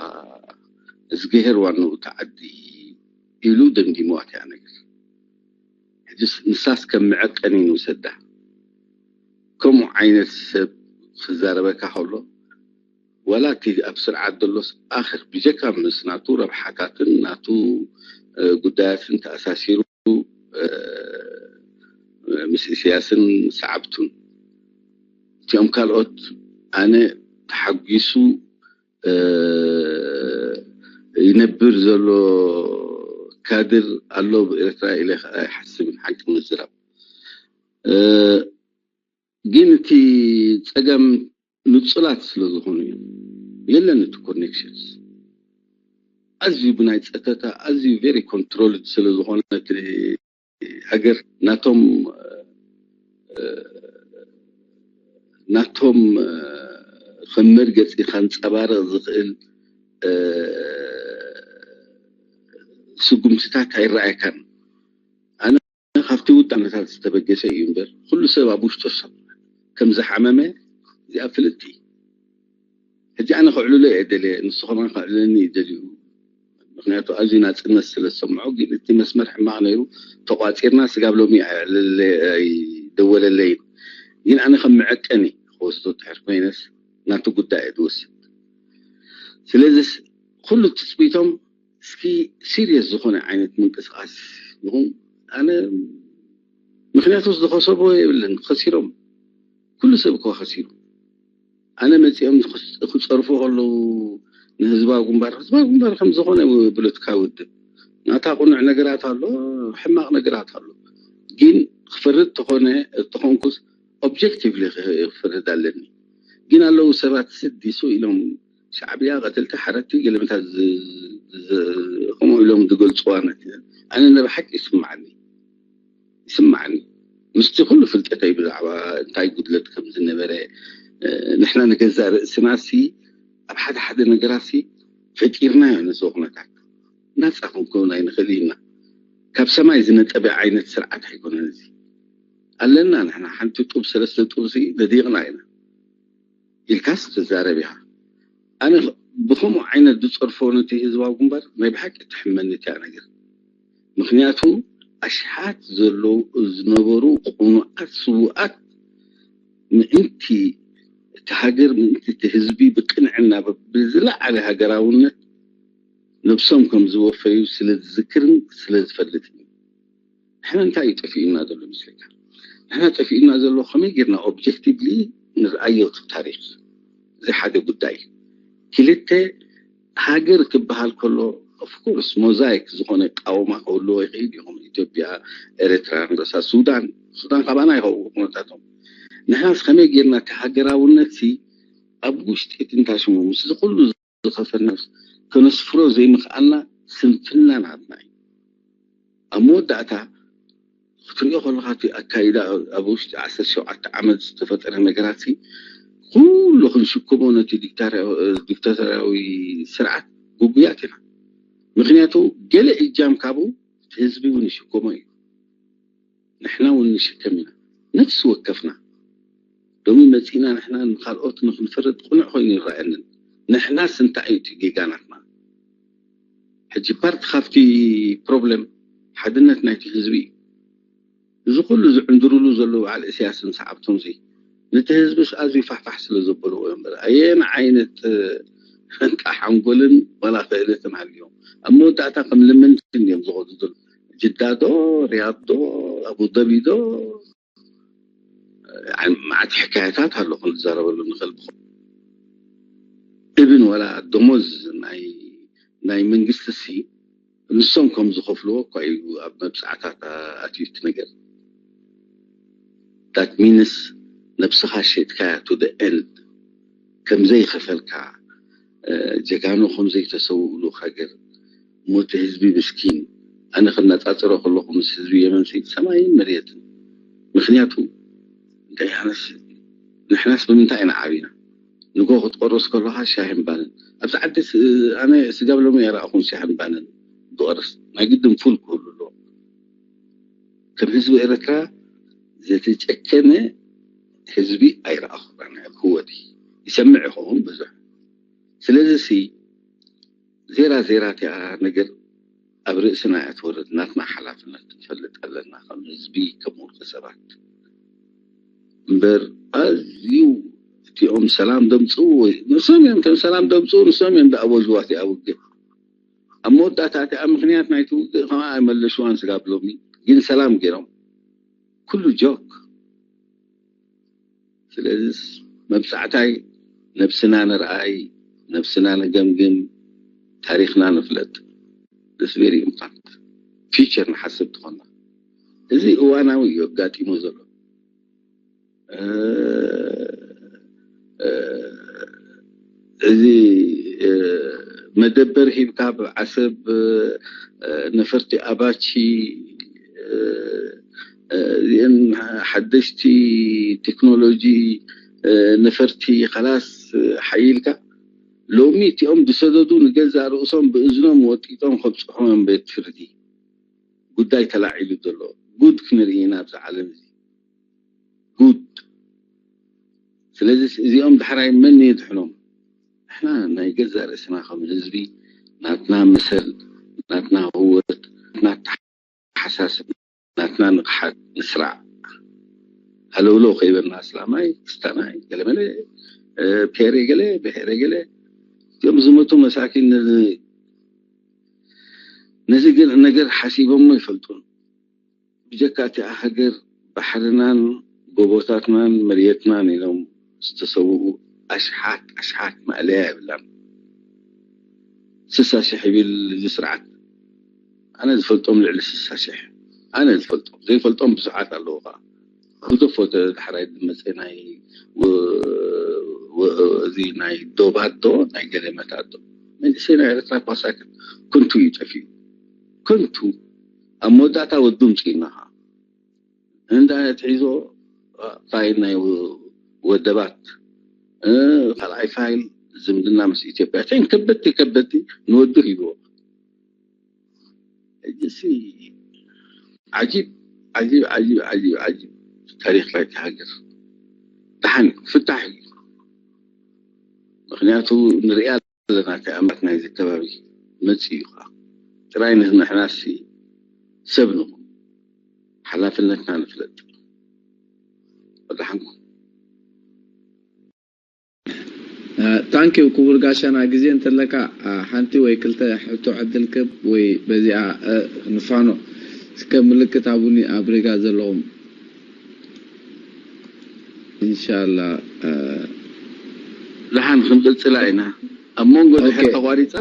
እዝግሄር ዋንኡ እቲ ዓዲ ኢሉ ደምዲምዋ እቲኣ ነገር ሕጅስ ንሳስ ከም መዐቀኒ ንውሰዳ ከምኡ ዓይነት ሰብ ክዛረበካ ከሎ ዋላ እቲ ኣብ ስርዓት ዘሎስ ኣኽር ብጀካ ምስ ናቱ ረብሓታትን ናቱ ጉዳያትን ተኣሳሲሩ ምስ ኢሳያስን ሰዓብቱን እቲኦም ካልኦት ኣነ ተሓጒሱ ይነብር ዘሎ ካድር ኣሎ ብኤርትራ ኢለ ኣይሓስብን ሓቂ ምዝራብ ግን እቲ ጸገም ንጹላት ስለ ዝኾኑ እዩ። የለን እቲ ኮኔክሽንስ። ኣዝዩ ብናይ ጸጥታ፣ ኣዝዩ very controlled ስለ ዝኾነ እቲ ሃገር ናቶም፣ እ፣ ናቶም፣ እ፣ ከም መርገጺ ከንጸባርቕ ዝኽእል፣ እ፣ ስጉምትታት ኣይረኣየካን። ኣነ ካብቲ ውዳነታት ዝተበገሰ እዩ እምበር፣ ኩሉ ሰብ ኣብ ውሽጡ ሰብ ከም ዝሓመመ እዚኣ ፍልጥቲ። ሕጂ ኣነ ከዕልሎ እየ ደልየ፣ ንሱ ከማን ከዕልለኒ እዩ ደልዩ። ምኽንያቱ ኣዝዩ ናጽነት ስለ ዝሰምዖ፣ ግን እቲ መስመር ሕማቕ ነይሩ፣ ተቋጺርና ስጋብ ሎሚ ኣየዕለለ-፣ ኣይደወለለይን። ግን ኣነ ከም መዐቀኒ ክወስዶ ድሕር ኮይነስ፣ ናቱ ጉዳይ እየ ዝወስድ። ስለዚስ ኩሉ ትጽቢቶም እስኪ ሲሪየስ ዝኾነ ዓይነት ምንቅስቓስ ይኹን፣ ኣነ ምኽንያቱ ዝኸሰብዎ የብለን፣ ከሲሮም። ኩሉ ሰብ እኮ ከሲሩ። ኣነ መጺኦም ክስ-፣ ክጸርፉ ከለዉ ንህዝባዊ ግንባር፣ ህዝባዊ ግንባር ከም ዝኾነ ፖለቲካዊ ውድብ ናታ ቅኑዕ ነገራት ኣሎ፣ ሕማቕ ነገራት ኣሎ። ግን ክፈርድ ተኾነ፣ ተኾንኩስ ኦብጀክቲቭሊ ክፈርድ ኣለኒ። ግን ኣለዉ ሰባት ስዲሱ ኢሎም ሻዕብያ ቀተልቲ ሓረድቲ ገለመታት ዝ-፣ ዝ-፣ ከምኡ ኢሎም ዝገልጽዋ ነት-፣ ኣነ ነብሓቂ ይስምዓኒ፣ ይስምዓኒ። ምስቲ ኩሉ ፍልጠተይ ብዛዕባ እንታይ ጉድለት ከም ዝነበረ፣ እ፣ ንሕና ንገዛእ ርእስና ሲ ኣብ ሓደ ሓደ ነገራት ሲ ፈጢርናዮ ነዚ ኩነታት። ናጻ ክንከውን ኣይንኽእል ኢና። ካብ ሰማይ ዝነጠበ ዓይነት ስርዓት ኣይኮነን እዚ። ኣለና ንሕና ሓንቲ ጡብ ሰለስተ ጡብ ሲ ነዲቕና ኢና ኢልካስ ትዛረብ ኢኻ። ኣነ ብኸምኡ ዓይነት ዝጸርፎ ነቲ ህዝባዊ ግንባር ናይ ብሓቂ ትሕመኒ እቲኣ ነገር። ምኽንያቱ ኣሽሓት ዘለዉ ዝነበሩ ቅኑዓት ስዉኣት ምእንቲ እቲ ሃገር፣ ምእንቲ እቲ ህዝቢ ብቅንዕና ብዝለዓለ ሃገራውነት ነብሶም ከም ዝወፈዩ ስለ ዝዝክርን ስለ ዝፈልጥን እዩ። ንሕና እንታይ እዩ ጠፊኡና ዘሎ ምስለካ? ንሕና ጠፊኡና ዘሎ ከመይ ጌርና ኦብጀክቲቭሊ ንርኣዮ እቲ ታሪኽ? እዚ ሓደ ጉዳይ። ክልተ፣ ሃገር ክበሃል ከሎ ኦፍኮርስ ሞዛይክ ዝኾነ ቃውማ ክህልዎ ይኽእል እዩ። ከም ኢትዮጵያ፣ ኤርትራ ንረሳ፣ ሱዳን፣ ሱዳን ካባና ይኸው ኩነታቶም። ንሕናስ ከመይ ጌርና እቲ ሃገራውነት ሲ ኣብ ውሽጢ ትንታሽሙ ምስዚ ኩሉ ዝኸፈልና ከነስፍሮ ዘይምኽኣልና ስንፍና ናትና እዩ። ኣብ መወዳእታ ክትሪኦ ከለኻ እቲ ኣካይዳ ኣብ ውሽጢ ዓሰርተ ሸውዓተ ዓመት ዝተፈጠረ ነገራት ሲ ኩሉ ክንሽክሞ ነቲ ዲክታርያዊ-፣ ዲክታቶርያዊ ስርዓት ግጉያት ኢና። ምኽንያቱ ገለ እጃም ካብኡ እቲ ህዝቢ እውን ይሽከሞ እዩ። ንሕና እውን ንሽከም ኢና። ነፍሲ ወከፍና። ሎሚ መጺእና ንሕና ንኻልኦት ንኽንፈርድ ቅኑዕ ኮይኑ ይረኣየንን። ንሕናስ እንታይ እዩ እቲ ጌጋ ናትና? ሕጂ ፓርቲ ካብቲ ፕሮብለም ሓድነት ናይቲ ህዝቢ እዩ። እዚ ኩሉ ዝዕንድሩሉ ዘለዉ በዓል እስያስን ሰዓብቶምሲ ነቲ ህዝብስ ኣዝዩ ፋሕፋሕ ስለ ዘበልዎ እዮም እምበር፣ ኣየን ዓይነት፣ እ፣ እንቃ ሓንጎልን ዋላ ክእለትን ሃልዮም። ኣብ መወዳእታ ከም ልምንቲ እዮም ዝኸዱ ዘለዉ። ጅዳ ዶ፣ ሪያድ ዶ፣ ኣቡዳቢ ዶ፣ ዓ-፣ መዓት ሕካያታት ኣሎ ክንዛረበሉ ንኽእል። ብኸ-፣ እብን ዋላ ደሞዝ ናይ፣ ናይ መንግስቲ ሲ ንሶም ከም ዝኸፍልዎ እኳ እዩ ኣብ መብጻዕታት ኣትዩ እቲ ነገር። That means ነብስኻ ሸጥካያ to the end፣ ከም ዘይኸፈልካ፣ እ፣ ጀጋኑ ከም ዘይተሰውእሉ ሃገር፣ ሞት ህዝቢ ምስኪን። ኣነ ክነጻጽሮ ከለኹ ምስ ህዝቢ የመን ሲ ሰማይን መሬትን። ምኽንያቱ እንታይ ኣነስ ንሕናስ ብምንታይ ኢና ዓቢና? ንጎ ክትቆርስ ከለኻ ሻሂን ባንን። ኣብዚ ዓዲ ስ-፣ ኣነ ስጋብ ሎሚ ኣይረኣኹን ሻሂን ባንን ዝቆርስ። ናይ ግድን ፉል ክህሉ ኣለዎ። ከም ህዝቢ ኤርትራ ዝተጨከነ ህዝቢ ኣይረኣኹን ኣነ ኣብ ህይወተይ። ይሰምዕ ይኸውን ብዙሕ። ስለዚ ሲ ዜራ ዜራ እቲኣ ነገር ኣብ ርእስና እያ ትወርድ። ናትና ሓላፍነት ክንፈልጥ ኣለና ከም ህዝቢ፣ ከም ውልቀ ሰባት። እምበር ኣዝዩ እቲኦም ሰላም ደምጽኡ ወይ ንሶም እዮም፣ እቶም ሰላም ደምጽኡ ንሶም እዮም ዝኣወጅዋ እቲኣ ውግእ። ኣብ መወዳእታ እቲኣ ምኽንያት ናይቲ ውግእ ከማን ኣይመለሽዋን ስጋብ ሎሚ፣ ግን ሰላም ገይሮም። ኩሉ ጆክ። ስለዚስ መብጻዕታይ ነብስና ንርኣይ፣ ነብስና ንገምግም፣ ታሪኽና ንፍለጥ። This very important። ፊውቸር ንሓስብ ትኾና። እዚ እዋናዊ እዩ ኣጋጢሙ ዘሎ። እዚ መደበር ሂብካ ብዓሰብ ነፈርቲ ኣባቺ እዚአን ሓደሽቲ ቴክኖሎጂ ነፈርቲ ከላስ ሓይልካ ሎሚ እቲኦም ዝሰደዱ ንገዛእ ርእሶም ብእዝኖም ወጢጦም ከብፅሑም ቤት ፍርዲ ጉዳይ ተላዒሉ ዘሎ ጉድ ክንርኢ ኢና ኣብዚ ዓለም እዚ ጉድ። ስለዚ እዚኦም ዳሕራይ መን የድሕኖም? ንሕና ናይ ገዛእ ርእስና ከም ህዝቢ ናትና መሰል፣ ናትና ህወት፣ ናትና ሓሳስብ፣ ናትና ንቕሓት ንስራዕ። ሃለውለው ከይበልና ኣስላማይ፣ ክስታናይ፣ ገለመለ፣ ፔሬ ገለ፣ ብሄረ ገለ፣ እዚኦም ዝመቱ መሳኪን ነዚ ነገር ሓሲቦሞ ይፈልጡን። ብጀካ እቲኣ ሃገር ባሕርናን ጎቦታትናን መርየትናን ኢሎም ዝተሰውኡ ኣሽሓት ኣሽሓት ማእለያ የብላን። ስሳ ሽሕ ይብል እዚ ስርዓት። ኣነ ዝፈልጦም ልዕሊ ስሳ ሽሕ ኣነ ዝፈልጦም ዘይፈልጦም ብዙሓት ኣለዉ ከዓ ክገፎ ዳሕራይ ዝመፀ ናይ እዚ ናይ ዶባት ዶ ናይ ገለመታት ዶ መንእሰይ ናይ ኤርትራ ኳሳክት ክንቱ እዩ ጠፊኡ። ክንቱ ኣብ መወዳእታ ወዱ ምፅእና ከዓ እንዳ ትሒዞ ፋይል ናይ ወደባት ካልኣይ ፋይል ዝምድና ምስ ኢትዮጵያ ን ከበድቲ ከበድቲ ንወዱ ሂብዎ። እዚሲ ዓጂብ ዓጂብ ዓጂብ ዓጂብ ዓጂብ ታሪክ ናይቲ ሃገር ደሓን ክፍታሕ እዩ። ምክንያቱ ንሪኣ ኣለና እቲ ኣምላክ ናይዚ ከባቢ መፂኡ እዩ ከዓ ጥራይ ንሕናሲ ሰብ ንኹን ሓላፍነትና ንፍለጥ። ወዳሓንኩም ታንኪው ክቡር ጋሻና፣ ግዜ እንተለካ ሓንቲ ወይ ክልተ ሕቶ ዕድል ክብ ወይ በዚኣ ንፋኖ እስከ ምልክት ኣቡኒ ኣብ ሪጋ ዘለኹም ኢንሻላ። ደሓን ክንቅፅላ ኢና። ኣብ መንጎ ድሕር ተቋሪፃ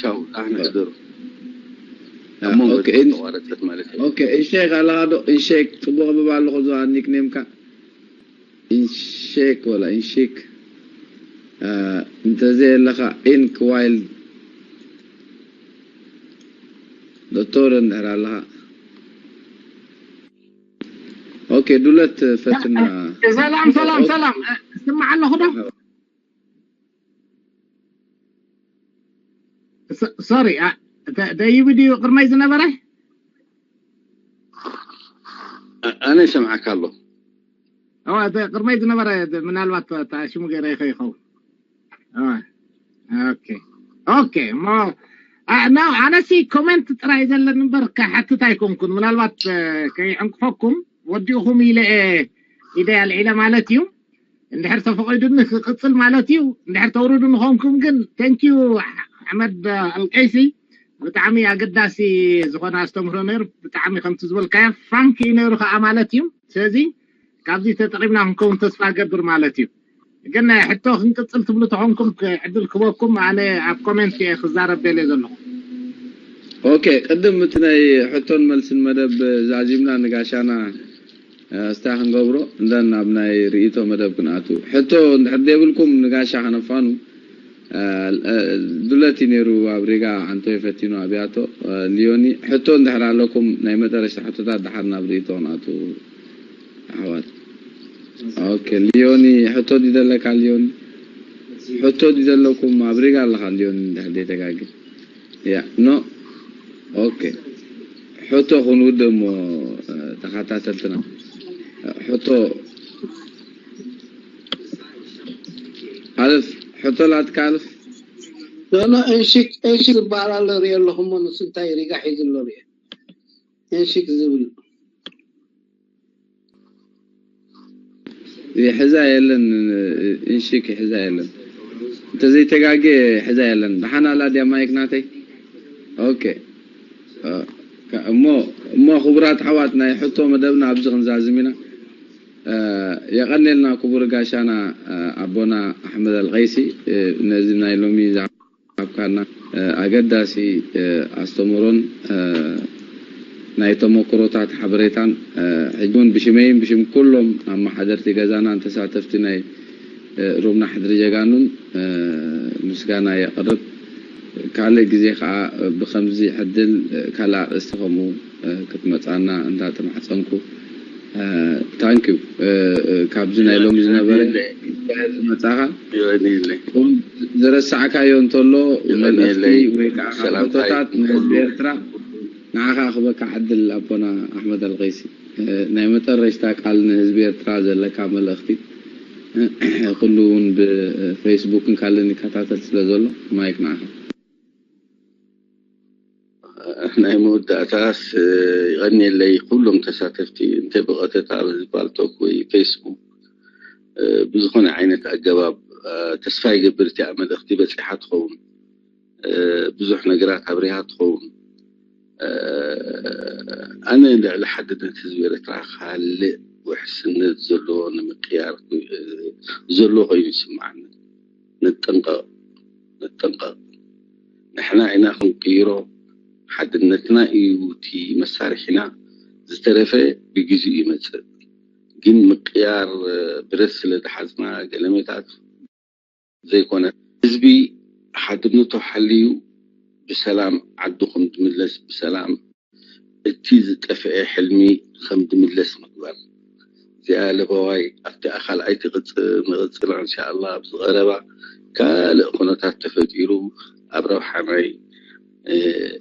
ቻው ደሓን ሕደሩ። ኣብ መንጎ ድሕር ተቋረፀት ማለት እዩ። ኦኬ ኢንሼክ ኣለኻ ዶ? ኢንሼክ ፅቡቅ ብባ ኣለኹ ዝዋ ኒክኔምካ ኢንሼክ ወላ ኢንሺክ እንተዘየለኻ ኢንክ ዋይልድ ዶክተር እንድሕር ኣለኻ ኦኬ ዱለት ፈትና ሰላም ሰላም ሰላም እስማዕ ኣለኹ ዶ ሶሪ ደይቡ ድዩ ቅድመይ ዝነበረ ኣነ ይሰምዓካ ኣሎ ቅድመይ ዝነበረ ምናልባት ሽሙ ገይረ ይኸይኸውን ኦኬ እሞ ኣነሲ ኮመንት ጥራይ ዘለኒ እምበር ክሓትት ኣይኮንኩን ምናልባት ከይዕንቅፈኩም ወዲእኹም ኢለ ኢደ ኣልዒለ ማለት እዩ እንድሕር ተፈቒዱኒ ክቕፅል ማለት እዩ እንድሕር ተውርዱ ንኾንኩም ግን ቴንኪዩ ኣሕመድ ኣልቀይሲ ብጣዕሚ ኣገዳሲ ዝኾነ ኣስተምህሮ ነይሩ ብጣዕሚ ከምቲ ዝበልካዮ ፍራንክ እዩ ነይሩ ከዓ ማለት እዩ ስለዚ ካብዚ ተጠቂምና ክንከውን ተስፋ ገብር ማለት እዩ ግን ሕቶ ክንቅፅል ትብሉ ተኾንኩም ዕድል ክበኩም ኣነ ኣብ ኮሜንት እየ ክዛረብ ደልየ ዘለኹ ኦኬ ቅድም እቲ ናይ ሕቶን መልስን መደብ ዛዚምና ንጋሻና እስታ ክንገብሮ እንደን ናብ ናይ ርእይቶ መደብ ክንኣቱ ሕቶ እንድሕር ዘይብልኩም ንጋሻ ከነፋኑ ዱለት እዩ ነይሩ ኣብ ሪጋ ዓንቶ የፈቲኑ ኣብያቶ ሊዮኒ ሕቶ እንድሕር ኣለኩም ናይ መጠረሽታ ሕቶታት ድሓር ናብ ርእይቶ ክንኣቱ ኣሕዋት ኦኬ ሊዮኒ ሕቶ ድዩ ዘለካ ሊዮኒ ሕቶ ድዩ ዘለኩም ኣብ ሪጋ ኣለካ ሊዮኒ እንድሕር ዘይተጋግየ ያ ኖ ኦኬ ሕቶ ክንውድእ እሞ ተኸታተልትና ሕቶ ኣልፍ ሕቶ ላትካ ኣልፍ ኖኖ እንሽክ እንሽክ ዝበሃል ኣሎ ሪኦ ኣለኹ እሞ ንሱ እንታይ ሪጋ ሒዙ ኣሎ ሪኦ እንሽክ ዝብል ይሕዛ የለን እንሽክ ይሕዛ የለን እንተዘይተጋጌ ይሕዛ የለን ደሓን ኣላ ድያ ማይክ ናተይ ኦኬ እሞ እሞ ክቡራት ኣሕዋት ናይ ሕቶ መደብና ኣብዚ ክንዛዝም ኢና የቐኔልና ክቡር ጋሻና ኣቦና ኣሕመድ ኣልቀይሲ ነዚ ናይ ሎሚ ዝሃብካና ኣገዳሲ ኣስተምህሮን ናይ ተመክሮታት ሓበሬታን ሕጂ እውን ብሽመይን ብሽም ኩሎም ኣመሓደርቲ ገዛናን ተሳተፍቲ ናይ ሩምና ሕድሪ ጀጋኑን ምስጋና የቕርብ። ካልእ ግዜ ከዓ ብከምዚ ዕድል ካልእ ኣርእስቲ ከምኡ ክትመፃና እንዳተማሕፀንኩ፣ ታንኪዩ። ካብዚ ናይ ሎሚ ዝነበረ መፃኻ ዝረሳዕካዮ እንተሎ መልእኽቲ ወይ ከዓ ሕቶታት ንህዝቢ ኤርትራ ንዓኻ ክበካ ዕድል ኣቦና ኣሕመድ ኣልቀይሲ። ናይ መጠረሽታ ቃል ንህዝቢ ኤርትራ ዘለካ መልእኽቲ፣ ኩሉ እውን ብፌስቡክን ካልእን ይከታተል ስለ ዘሎ ማይክ ንዓኻ። ናይ መወዳእታስ ይቐንየለይ ኩሎም ተሳተፍቲ እንተ ብቐጥታ በዚ ፓልቶክ ወይ ፌስቡክ ብዝኾነ ዓይነት ኣገባብ ተስፋ ይገብር እቲኣ መልእኽቲ በፂሓ ትኸውን። ብዙሕ ነገራት ኣብሪሃ ትኸውን። ኣነ ልዕሊ ሓድነት ህዝቢ ኤርትራ ካልእ ውሕስነት ዘለዎ ንምቅያር ዘሎ ኮይኑ ይስምዓኒ። ንጠንቀቕ፣ ንጠንቀቕ። ንሕና ኢና ክንቅይሮ፣ ሓድነትና እዩ እቲ መሳርሒና፣ ዝተረፈ ብግዚኡ ይመጽእ። ግን ምቅያር ብረት ስለ ዝሓዝና ገለመታት ዘይኮነ፣ ህዝቢ ሓድነቱ ሓልዩ ብሰላም ዓዱ ከም ዝምለስ፣ ብሰላም እቲ ዝጠፍአ ሕልሚ ከም ዝምለስ ምግባር። እዚኣ ለበዋይ ኣብቲ ካልኣይቲ ንቕጽሎ እንሻኣላ ኣብዚ ቀረባ ካልእ ኩነታት ተፈጢሩ ኣብ ረብሓ ናይ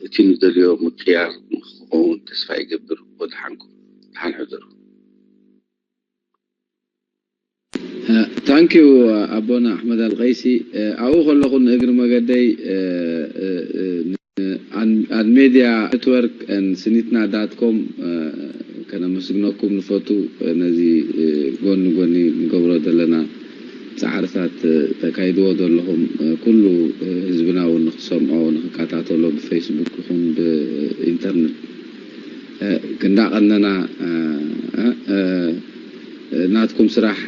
እቲ ንደልዮ ምቅያር ንክኸውን ተስፋ ይገብር። ወድሓንኩም፣ ደሓን ሕደሩ። ታንኪዩ ኣቦና ኣሕመድ ኣልቀይሲ። ኣብኡ ከለኹ ንእግሪ መገደይ ኣን ሜድያ ኔትወርክ ስኒትና ዳት ኮም ከነመስግነኩም ንፈቱ። ነዚ ጎኒ ጎኒ ንገብሮ ዘለና ፃዕርታት ተካይድዎ ዘለኹም ኩሉ ህዝብና እውን ንክሰምዖ ንክከታተሎ ብፌስቡክ ይኹን ብኢንተርነት ክንዳቐነና ናትኩም ስራሕ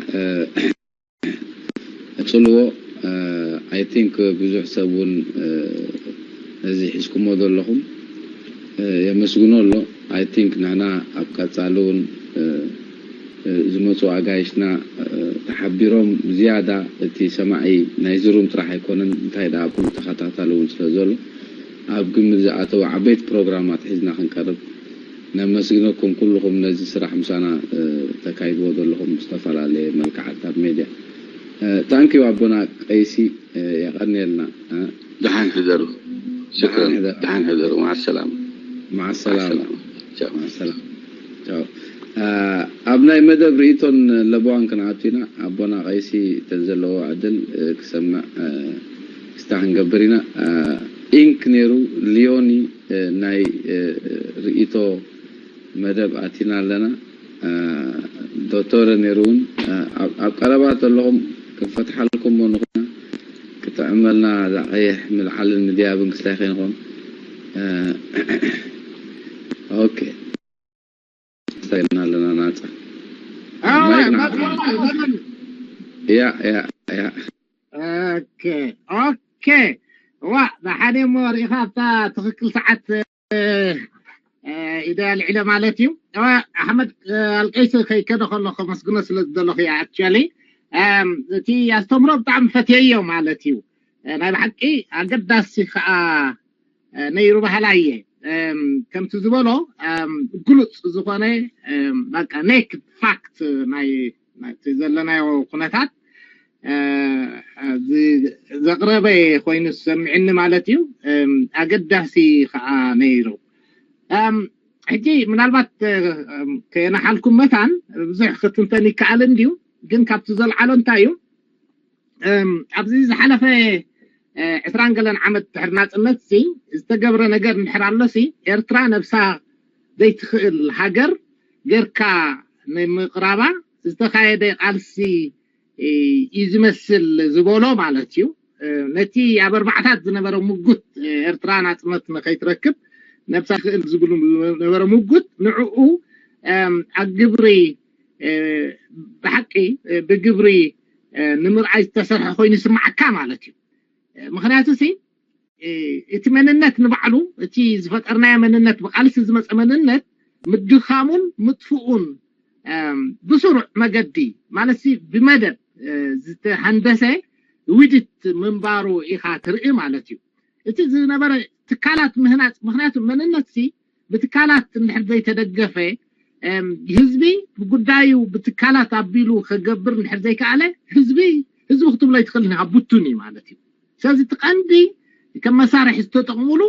ፅልዎ። I think ብዙሕ ሰብ እውን ነዚ ሒዝኩሞ ዘለኹም የመስግኖ ኣሎ። I think ንሕና ኣብ ቀፃሊ እውን ዝመፁ ኣጋይሽና ተሓቢሮም ዝያዳ እቲ ሰማዒ ናይ ዝሩም ጥራሕ ኣይኮነን እንታይ ደኣ ኩሉ ተኸታታሊ እውን ስለ ዘሎ ኣብ ግምት ዝኣተው ዓበይቲ ፕሮግራማት ሒዝና ክንቀርብ ነመስግነኩም ኩልኹም ነዚ ስራሕ ምሳና ተካይድዎ ዘለኹም ዝተፈላለየ መልክዓት ኣብ ሜድያ። ታንኪዩ ኣቦና ቀይሲ የቐንየልና። ደሓን ሕደሩ። ሽክረን። ደሓን ሕደሩ። መዓ ሰላም። መዓ ሰላም። መዓ ሰላም። ቻው። ኣብ ናይ መደብ ርእይቶን ለበዋን ክንኣቱ ኢና። ኣቦና ቀይሲ እተን ዘለዎ ዕድል ክሰምዕ ክስታ ክንገብር ኢና። ኢንክ ነይሩ ሊዮኒ ናይ ርእይቶ መደብ ኣቲና ኣለና። ዶቶረ ነይሩ እውን ኣብ ቀረባ ዘለኹም ክንፈትሓልኩም ሞ ንኹና ክጥዕመልና እዛ ቀይሕ ምልዓልን ምድያብን ክስታይ ከይንኾን። ኦኬ ስታይልና ኣለና ናፃ ያ ያ ያ ኦኬ ኦኬ ዋ ብሓደ እሞ ርኢኻ ኣብታ ትኽክል ሰዓት ኢደ ኣልዒለ ማለት እዩ። ኣሕመድ ኣልቀይሲ ከይከደ ከሎ ከመስግኖ ስለ ዝደለኹ እያ። ኣክቹዋሊ እቲ ኣስተምሮ ብጣዕሚ ፈትየዮ ማለት እዩ። ናይ ብሓቂ ኣገዳሲ ከዓ ነይሩ ባህላ እየ። ከምቲ ዝበሎ ግሉፅ ዝኾነ በቃ ኔክድ ፋክት ናይ ዘለናዮ ኩነታት ዘቕረበ ኮይኑ ዝሰምዕኒ ማለት እዩ። ኣገዳሲ ከዓ ነይሩ። ሕጂ ምናልባት ከየናሓልኩም መታን ብዙሕ ክትንተን ይከኣል እንድዩ፣ ግን ካብቲ ዘልዓሎ እንታይ እዩ ኣብዚ ዝሓለፈ ዕስራን ገለን ዓመት ድሕሪ ናፅነት ሲ ዝተገብረ ነገር እንድሕር ኣሎ ሲ ኤርትራ ነብሳ ዘይትኽእል ሃገር ገርካ ንምቕራባ ዝተኻየደ ቃልሲ እዩ ዝመስል ዝበሎ ማለት እዩ። ነቲ ኣብ ኣርባዕታት ዝነበረ ምጉት ኤርትራ ናፅነት ንኸይትረክብ ነብሳ ትኽእል ዝብሉ ዝነበረ ምጉት ንዕኡ ኣብ ግብሪ ብሓቂ ብግብሪ ንምርኣይ ዝተሰርሐ ኮይኑ ይስማዓካ ማለት እዩ። ምክንያቱ ሲ እቲ መንነት ንባዕሉ እቲ ዝፈጠርናዮ መንነት ብቃልሲ ዝመፀ መንነት ምድኻሙን ምጥፍኡን ብስሩዕ መገዲ ማለት ብመደብ ዝተሃንደሰ ውድት ምንባሩ ኢኻ ትርኢ ማለት እዩ። እቲ ዝነበረ ትካላት ምህናፅ ምክንያቱ መንነት ሲ ብትካላት እንድሕር ዘይተደገፈ ህዝቢ ብጉዳዩ ብትካላት ኣቢሉ ከገብር እንድሕር ዘይከኣለ ህዝቢ ህዝቢ ክትብሎ ይትኽእል ቡቱን እዩ ማለት እዩ። ስለዚ እቲ ቀንዲ ከም መሳርሒ ዝተጠቕሙሉ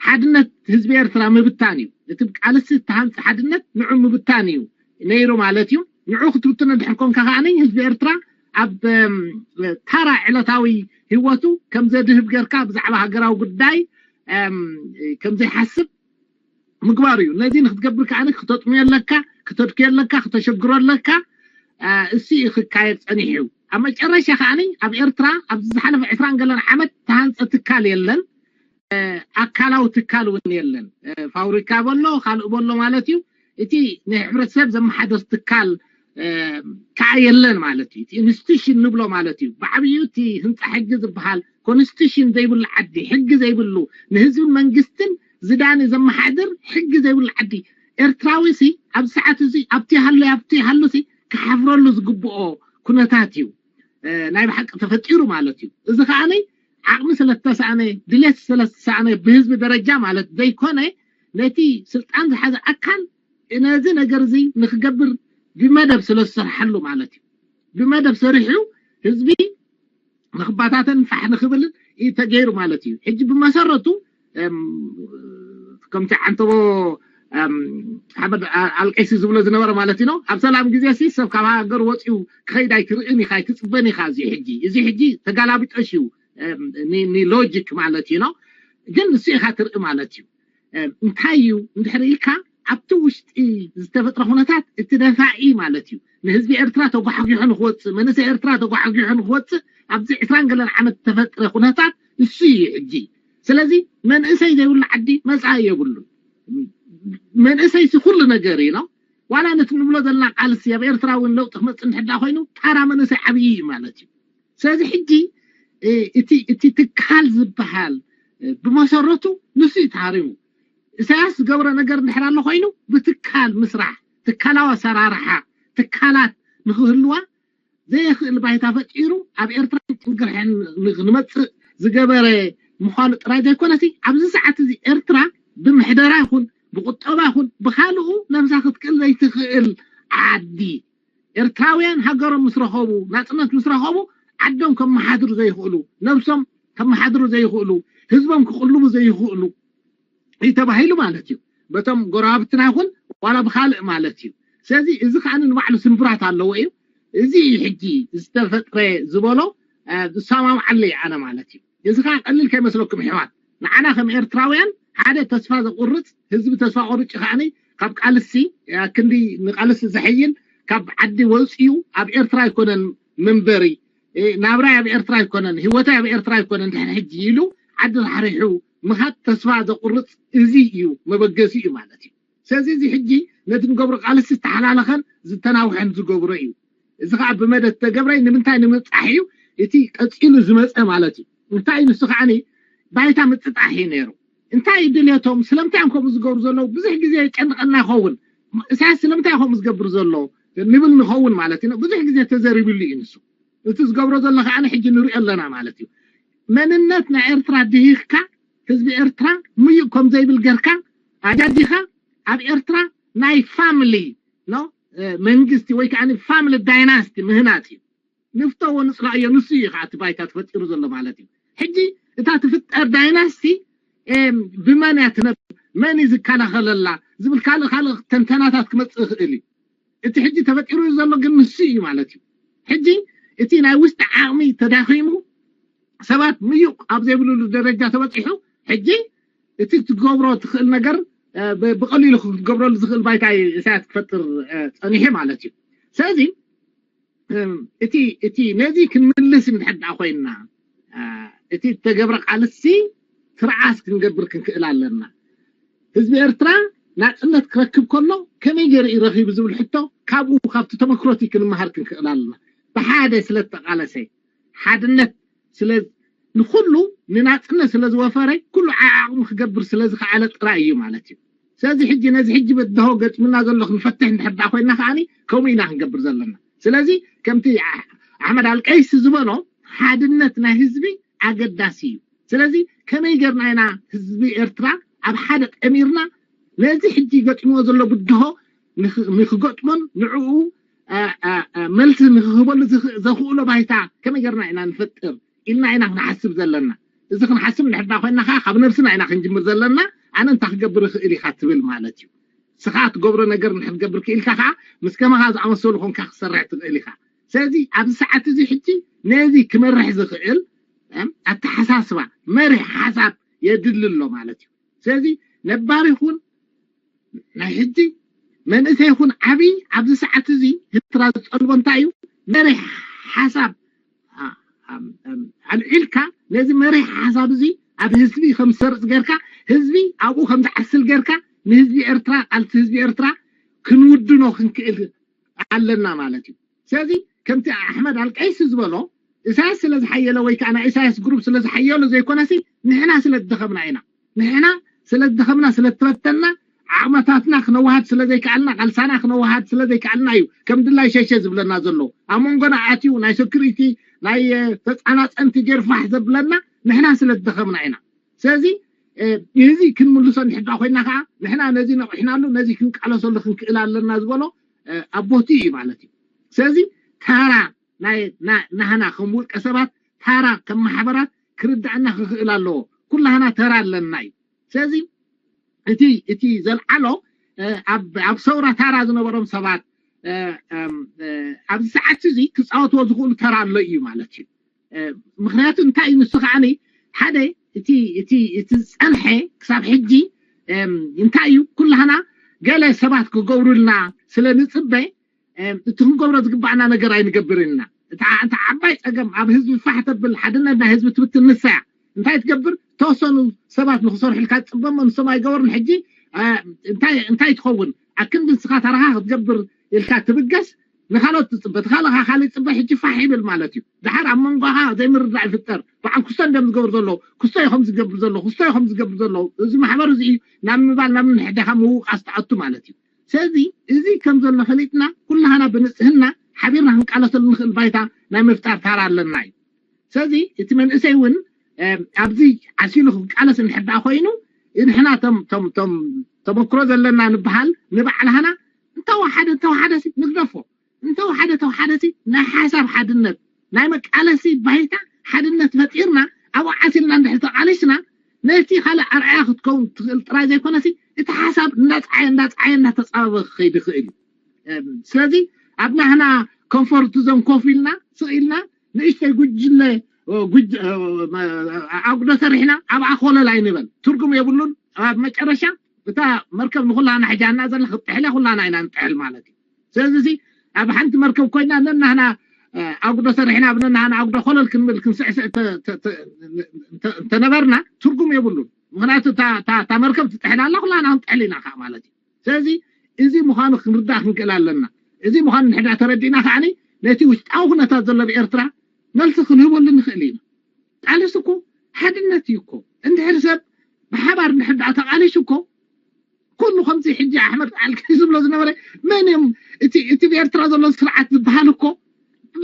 ሓድነት ህዝቢ ኤርትራ ምብታን እዩ። እቲ ቃልሲ እተሃንፀ ሓድነት ንዑ ምብታን እዩ ነይሩ ማለት እዩ። ንዑ ክትብትኖ እንድሕር ኮንካ ከዓኒ ህዝቢ ኤርትራ ኣብ ታራ ዕለታዊ ህይወቱ ከም ዘድህብ ጌርካ ብዛዕባ ሃገራዊ ጉዳይ ከም ዘይሓስብ ምግባር እዩ። ነዚ ንክትገብር ከዓኒ ክተጥምዮ ኣለካ፣ ክተድክዮ ኣለካ፣ ክተሸግሮ ኣለካ። እሱ እዩ ክካየድ ፀኒሑ። ኣብ መጨረሻ ከዓኒ ኣብ ኤርትራ ኣብዚ ዝሓለፈ ዕስራን ገለን ዓመት ተሃንፀ ትካል የለን፣ ኣካላዊ ትካል እውን የለን። ፋብሪካ በሎ ካልእ በሎ ማለት እዩ። እቲ ንሕብረተሰብ ዘመሓደር ትካል ከዓ የለን ማለት እዩ። ኢንስቲቱሽን ንብሎ ማለት እዩ። ብዓብዩ እቲ ህንፃ ሕጊ ዝበሃል ኮንስቲቱሽን ዘይብሉ ዓዲ፣ ሕጊ ዘይብሉ፣ ንህዝብን መንግስትን ዝዳኒ ዘመሓድር ሕጊ ዘይብሉ ዓዲ ኤርትራዊ ሲ ኣብዚ ሰዓት እዚ ኣብቲ ሃሉ ኣብቲ ሃሉ ሲ ክሓፍረሉ ዝግብኦ ኩነታት እዩ ናይ ብሓቂ ተፈጢሩ ማለት እዩ። እዚ ከዓኒ ዓቕሚ ስለተሳእነ ድሌት ስለተሳእነ ብህዝቢ ደረጃ ማለት ዘይኮነ ነቲ ስልጣን ዝሓዘ ኣካል ነዚ ነገር እዚ ንክገብር ብመደብ ስለ ዝሰርሓሉ ማለት እዩ። ብመደብ ሰሪሑ ህዝቢ ንክባታተን ፋሕ ንክብልን እዩ ተገይሩ ማለት እዩ። ሕጂ ብመሰረቱ ከምቲ ዓንተቦ ሓመድ ኣልቀይሲ ዝብሎ ዝነበረ ማለት እዩ። ኣብ ሰላም ግዜ ሲ ሰብ ካብ ሃገር ወፂኡ ክኸይድ ኣይትርእን ኢኻ ኣይትፅበን ኢኻ። እዚ ሕጂ እዚ ሕጂ ተጋላቢጦሽ እዩ ኒ ሎጂክ ማለት እዩ። ግን ንሱ ኢኻ ትርኢ ማለት እዩ። እንታይ እዩ እንድሕር ኢልካ ኣብቲ ውሽጢ ዝተፈጥረ ኩነታት እቲ ደፋኢ ማለት እዩ። ንህዝቢ ኤርትራ ተጓሕጊሑ ንክወፅእ መንእሰይ ኤርትራ ተጓሕጊሑ ንክወፅእ ኣብዚ ዕስራን ገለን ዓመት ዝተፈጥረ ኩነታት እሱ እዩ ሕጂ። ስለዚ መንእሰይ ዘይብሉ ዓዲ መፃኢ የብሉን። መንእሰይ ሲ ኩሉ ነገር እዩ ነው። ዋላ ነቲ ንብሎ ዘለና ቃልሲ ኣብ ኤርትራ እውን ለውጢ ክመፅእ እንድሕዳ ኮይኑ ታራ መንእሰይ ዓብዪ እዩ ማለት እዩ። ስለዚ ሕጂ እቲ ትካል ዝበሃል ብመሰረቱ ንሱ እዩ ተሃሪሙ። ኢሳያስ ዝገብሮ ነገር እንድሕር ኣሎ ኮይኑ ብትካል ምስራሕ ትካላዊ ኣሰራርሓ ትካላት ንክህልዋ ዘየኽእል ባይታ ፈጢሩ ኣብ ኤርትራ ጭንግርሕን ንመፅእ ዝገበረ ምዃኑ ጥራይ ዘይኮነሲ ኣብዚ ሰዓት እዚ ኤርትራ ብምሕደራ ይኹን ብቁጠባ ይኹን ብካልኡ ነብሳ ክትክእል ዘይትኽእል ዓዲ ኤርትራውያን ሃገሮም ምስ ረኸቡ ናፅነት ምስ ረኸቡ ዓዶም ከመሓድሩ ዘይኽእሉ ነብሶም ከመሓድሩ ዘይኽእሉ ህዝቦም ክቕልቡ ዘይኽእሉ እዩ ተባሂሉ ማለት እዩ። በቶም ጎረባብትና ይኹን ዋላ ብካልእ ማለት እዩ። ስለዚ እዚ ከዓ ንባዕሉ ስንብራት ኣለዎ እዩ። እዚ እዩ ሕጂ ዝተፈጥረ ዝበሎ ዝሰማምዓለ እዩ ኣነ ማለት እዩ። እዚ ከዓ ቀሊል ከይመስለኩም ይሕዋት ንዓና ከም ኤርትራውያን ሓደ ተስፋ ዘቁርፅ ህዝቢ ተስፋ ቆርጭ ከዓኒ ካብ ቃልሲ ክንዲ ንቃልሲ ዘሐይል ካብ ዓዲ ወፅዩ ኣብ ኤርትራ ኣይኮነን መንበሪ ናብራይ ኣብ ኤርትራ ኣይኮነን ህይወታይ ኣብ ኤርትራ ኣይኮነን ድሕሪ ሕጂ ኢሉ ዓዲ ራሕሪሑ ምኻድ ተስፋ ዘቁርፅ እዚ እዩ መበገሲ እዩ ማለት እዩ። ስለዚ እዚ ሕጂ ነቲ ንገብሮ ቃልሲ ዝተሓላለኸን ዝተናውሐን ዝገብሮ እዩ። እዚ ከዓ ብመደብ ተገብረይ ንምንታይ ንምብፃሕ እዩ እቲ ቀፂሉ ዝመፀ ማለት እዩ። እንታይ ንሱ ከዓኒ ባይታ ምጥጣሕ እዩ ነይሩ። እንታይ ድልየቶም ስለምንታይ እዮም ከምኡ ዝገብሩ ዘለዉ ብዙሕ ግዜ የጨንቐና ይኸውን። እሳያስ ስለምንታይ ከምኡ ዝገብር ዘሎ ንብል ንኸውን ማለት እዩ። ብዙሕ ግዜ ተዘሪብሉ እዩ ንሱ። እቲ ዝገብሮ ዘሎ ከዓ ሕጂ ንሪኦ ኣለና ማለት እዩ። መንነት ናይ ኤርትራ ድሂኽካ ህዝቢ ኤርትራ ምዩእ ከም ዘይብል ገርካ ኣጃዲኻ ኣብ ኤርትራ ናይ ፋምሊ ኖ መንግስቲ ወይ ከዓ ፋምሊ ዳይናስቲ ምህናፅ እዩ። ንፍቶ ወንፅላዮ ንሱ እዩ ከዓ እቲ ባይታ ተፈጢሩ ዘሎ ማለት እዩ። ሕጂ እታ ትፍጠር ዳይናስቲ ብመን እያ ትነብር መን እዩ ዝከላኸለላ ዝብል ካልእ ካልእ ተንተናታት ክመፅእ ይኽእል እዩ። እቲ ሕጂ ተፈጢሩ ዘሎ ግን ንሱ እዩ ማለት እዩ። ሕጂ እቲ ናይ ውሽጢ ዓቕሚ ተዳኺሙ ሰባት ምዩቕ ኣብ ዘይብልሉ ደረጃ ተበፂሑ ሕጂ እቲ ትገብሮ ትኽእል ነገር ብቐሊሉ ክትገብረሉ ዝኽእል ባይታ እዩ ኢሳያስ ክፈጥር ፀኒሑ ማለት እዩ። ስለዚ እቲ እቲ ነዚ ክንምልስ እንድሕር ኮይንና እቲ ተገብረ ቃልሲ ትርዓስ ክንገብር ክንክእል ኣለና። ህዝቢ ኤርትራ ናፅነት ክረክብ ከሎ ከመይ ገይሩ እዩ ረኺቡ ዝብል ሕቶ ካብኡ ካብቲ ተመክሮቲ ክንመሃር ክንክእል ኣለና። ብሓደ ስለ ዝተቃለሰ ሓድነት ስለ ንኩሉ ንናፅነት ስለ ዝወፈረ ኩሉ ዓዓቕሚ ክገብር ስለ ዝከኣለ ጥራይ እዩ ማለት እዩ። ስለዚ ሕጂ ነዚ ሕጂ በድሆ ገጥምና ዘሎ ክንፈትሕ እንድሕር ደኣ ኮይና ከዓኒ ከምኡ ኢና ክንገብር ዘለና። ስለዚ ከምቲ ኣሕመድ ኣልቀይሲ ዝበሎ ሓድነት ናይ ህዝቢ ኣገዳሲ እዩ። ስለዚ ከመይ ጌርና ኢና ህዝቢ ኤርትራ ኣብ ሓደ ጠሚርና ነዚ ሕጂ ገጥምዎ ዘሎ ብድሆ ንክገጥሞን ንዕኡ መልሲ ንክህበሉ ዘኽእሎ ባይታ ከመይ ጌርና ኢና ንፈጥር ኢልና ኢና ክንሓስብ ዘለና። እዚ ክንሓስብ እንድሕር ኮይና ከዓ ካብ ነብስና ኢና ክንጅምር ዘለና። ኣነ እንታይ ክገብር ይኽእል ኢኻ ትብል ማለት እዩ። ስኻ ትገብሮ ነገር እንድሕር ትገብር ክኢልካ ከዓ ምስ ከማኻ ዝኣመሰሉ ኮንካ ክሰርሕ ትኽእል ኢኻ። ስለዚ ኣብዚ ሰዓት እዚ ሕጂ ነዚ ክመርሕ ዝኽእል ኣተሓሳስባ መሪሕ ሓሳብ የድሊ ኣሎ ማለት እዩ። ስለዚ ነባር ይኹን ናይ ሕጂ መንእሰይ ይኹን ዓብዪ ኣብዚ ሰዓት እዚ ህትራ ዝጠልቦ እንታይ እዩ? መሪሕ ሓሳብ ኣልዒልካ ነዚ መሪሕ ሓሳብ እዚ ኣብ ህዝቢ ከም ዝሰርፅ ጌርካ ህዝቢ ኣብኡ ከም ዝዓስል ጌርካ ንህዝቢ ኤርትራ ቃልቲ ህዝቢ ኤርትራ ክንውድኖ ክንክእል ኣለና ማለት እዩ። ስለዚ ከምቲ ኣሕመድ ኣልቀይሲ ዝበሎ ኢሳያስ ስለ ዝሓየለ ወይ ከዓ ናይ ኢሳያስ ግሩፕ ስለ ዝሓየሎ ዘይኮነሲ ንሕና ስለ ዝደኸምና ኢና። ንሕና ስለ ዝደኸምና ስለ ዝተበተና ዓቕመታትና ክነዋሃድ ስለ ዘይከኣልና ቃልሳና ክነዋሃድ ስለ ዘይከኣልና እዩ ከም ድላይ ሸሸ ዝብለና ዘሎ። ኣብ መንጎና ኣትዩ ናይ ሰኩሪቲ ናይ ተፃናፀንቲ ገርፋሕ ዘብለና ንሕና ስለ ዝደኸምና ኢና። ስለዚ እዚ ክንምልሶ እንድሕዳ ኮይና ከዓ ንሕና ነዚ ነቕሕናሉ ነዚ ክንቃለሰሉ ክንክእል ኣለና ዝበሎ ኣቦቲ እዩ ማለት እዩ። ስለዚ ታራ ናይ ናህና ከም ውልቀ ሰባት ታራ ከም ማሕበራት ክርዳእና ክኽእል ኣለዎ። ኩላህና ተራ ኣለና እዩ። ስለዚ እቲ እቲ ዘልዓሎ ኣብ ሰውራ ታራ ዝነበሮም ሰባት ኣብዚ ሰዓት እዚ ክፃወትዎ ዝኽእሉ ተራ ኣሎ እዩ ማለት እዩ። ምክንያቱ እንታይ እዩ ንሱ ከዓኒ ሓደ እቲ እቲ እቲ ዝፀንሐ ክሳብ ሕጂ እንታይ እዩ ኩላህና ገለ ሰባት ክገብሩልና ስለ ንፅበ እቲ ክንገብሮ ዝግባኣና ነገር ኣይንገብርን ኢና። እታ ዓባይ ፀገም ኣብ ህዝቢ ፋሕ ተብል ሓድነት ናይ ህዝቢ ትብትን ንሳ እያ። እንታይ ትገብር? ተወሰኑ ሰባት ንክሰርሑልካ ትፅበሞ ንሶም ኣይገበሩን። ሕጂ እንታይ ትኸውን? ኣክንዲ ንስኻ ተራኻ ክትገብር ኢልካ ትብገስ ንካልኦት ትፅበ፣ ትኻልኻ ካልእ ፅበ። ሕጂ ፋሕ ይብል ማለት እዩ። ድሓር ኣብ መንጎኻ ዘይምርዳእ ይፍጠር። በዓል ክስቶ እንደም ዝገብር ዘሎ ክስቶ እዩ ከም ዝገብር ዘሎ ክስቶ እዩ ከም ዝገብር ዘሎ እዚ ማሕበር እዚ ናብ ምባል ናብ ምንሕዳኻ ምውቃስ ትኣቱ ማለት እዩ። ስለዚ እዚ ከም ዘሎ ፈሊጥና ኩላህና ብንፅህና ሓቢርና ክንቃለሰሉ ንኽእል ባይታ ናይ ምፍጣር ታራ ኣለና እዩ። ስለዚ እቲ መንእሰይ እውን ኣብዚ ዓሲሉ ክቃለስ እንድሕር ደኣ ኮይኑ ንሕና ተመክሮ ዘለና ንበሃል ንባዕልሃና እንተወሓደ እንተወሓደ ንግደፎ እንተወሓደ ተወሓደ ናይ ሓሳብ ሓድነት ናይ መቃለሲ ባይታ ሓድነት ፈጢርና ኣብኡ ዓሲልና እንድሕር ተቃሊስና ነቲ ካልእ ኣርኣያ ክትከውን ትኽእል ጥራይ ዘይኮነሲ እቲ ሓሳብ እንዳፀዓየ እንዳፀዓየ እንዳተፃበበ ክኸይድ ይኽእል እዩ። ስለዚ ኣብ ናህና ኮንፎርት ዞን ኮፍ ኢልና ስቕ ኢልና ንእሽተይ ጉጅለ ኣጉዶ ሰሪሕና ኣብኣ ኮለል ኣይንበል። ትርጉም የብሉን። ኣብ መጨረሻ እታ መርከብ ንኩላና ሕጃና ዘላ ክትጥሕለ ኩላና ኢና ንጥሕል ማለት እዩ። ስለዚ ኣብ ሓንቲ መርከብ ኮይና ነናህና ኣጉዶ ሰሪሕና ብነናህና ኣጉዶ ኮለል ክንብል ክንስዕስዕ እንተነበርና ትርጉም የብሉን። ምክንያቱ እታ መርከብ ትጥሕል ኣላ ኩላና ክንጥሕል ኢና ከዓ ማለት እዩ። ስለዚ እዚ ምዃኑ ክንርዳእ ክንክእል ኣለና። እዚ ምዃኑ ንሕዳ ተረዲእና ከዓኒ ነቲ ውሽጣዊ ኩነታት ዘሎ ብኤርትራ መልሲ ክንህበሉ ንኽእል ኢና። ቃልሲ እኮ ሓድነት እዩ እኮ። እንድሕር ሰብ ብሓባር እንድሕር ደኣ ተቃሊሱ እኮ ኩሉ ከምዚ ሕጂ ኣሕመድ ቃልኪ ዝብሎ ዝነበረ መን እዮም እቲ እቲ ብኤርትራ ዘሎ ስርዓት ዝበሃል እኮ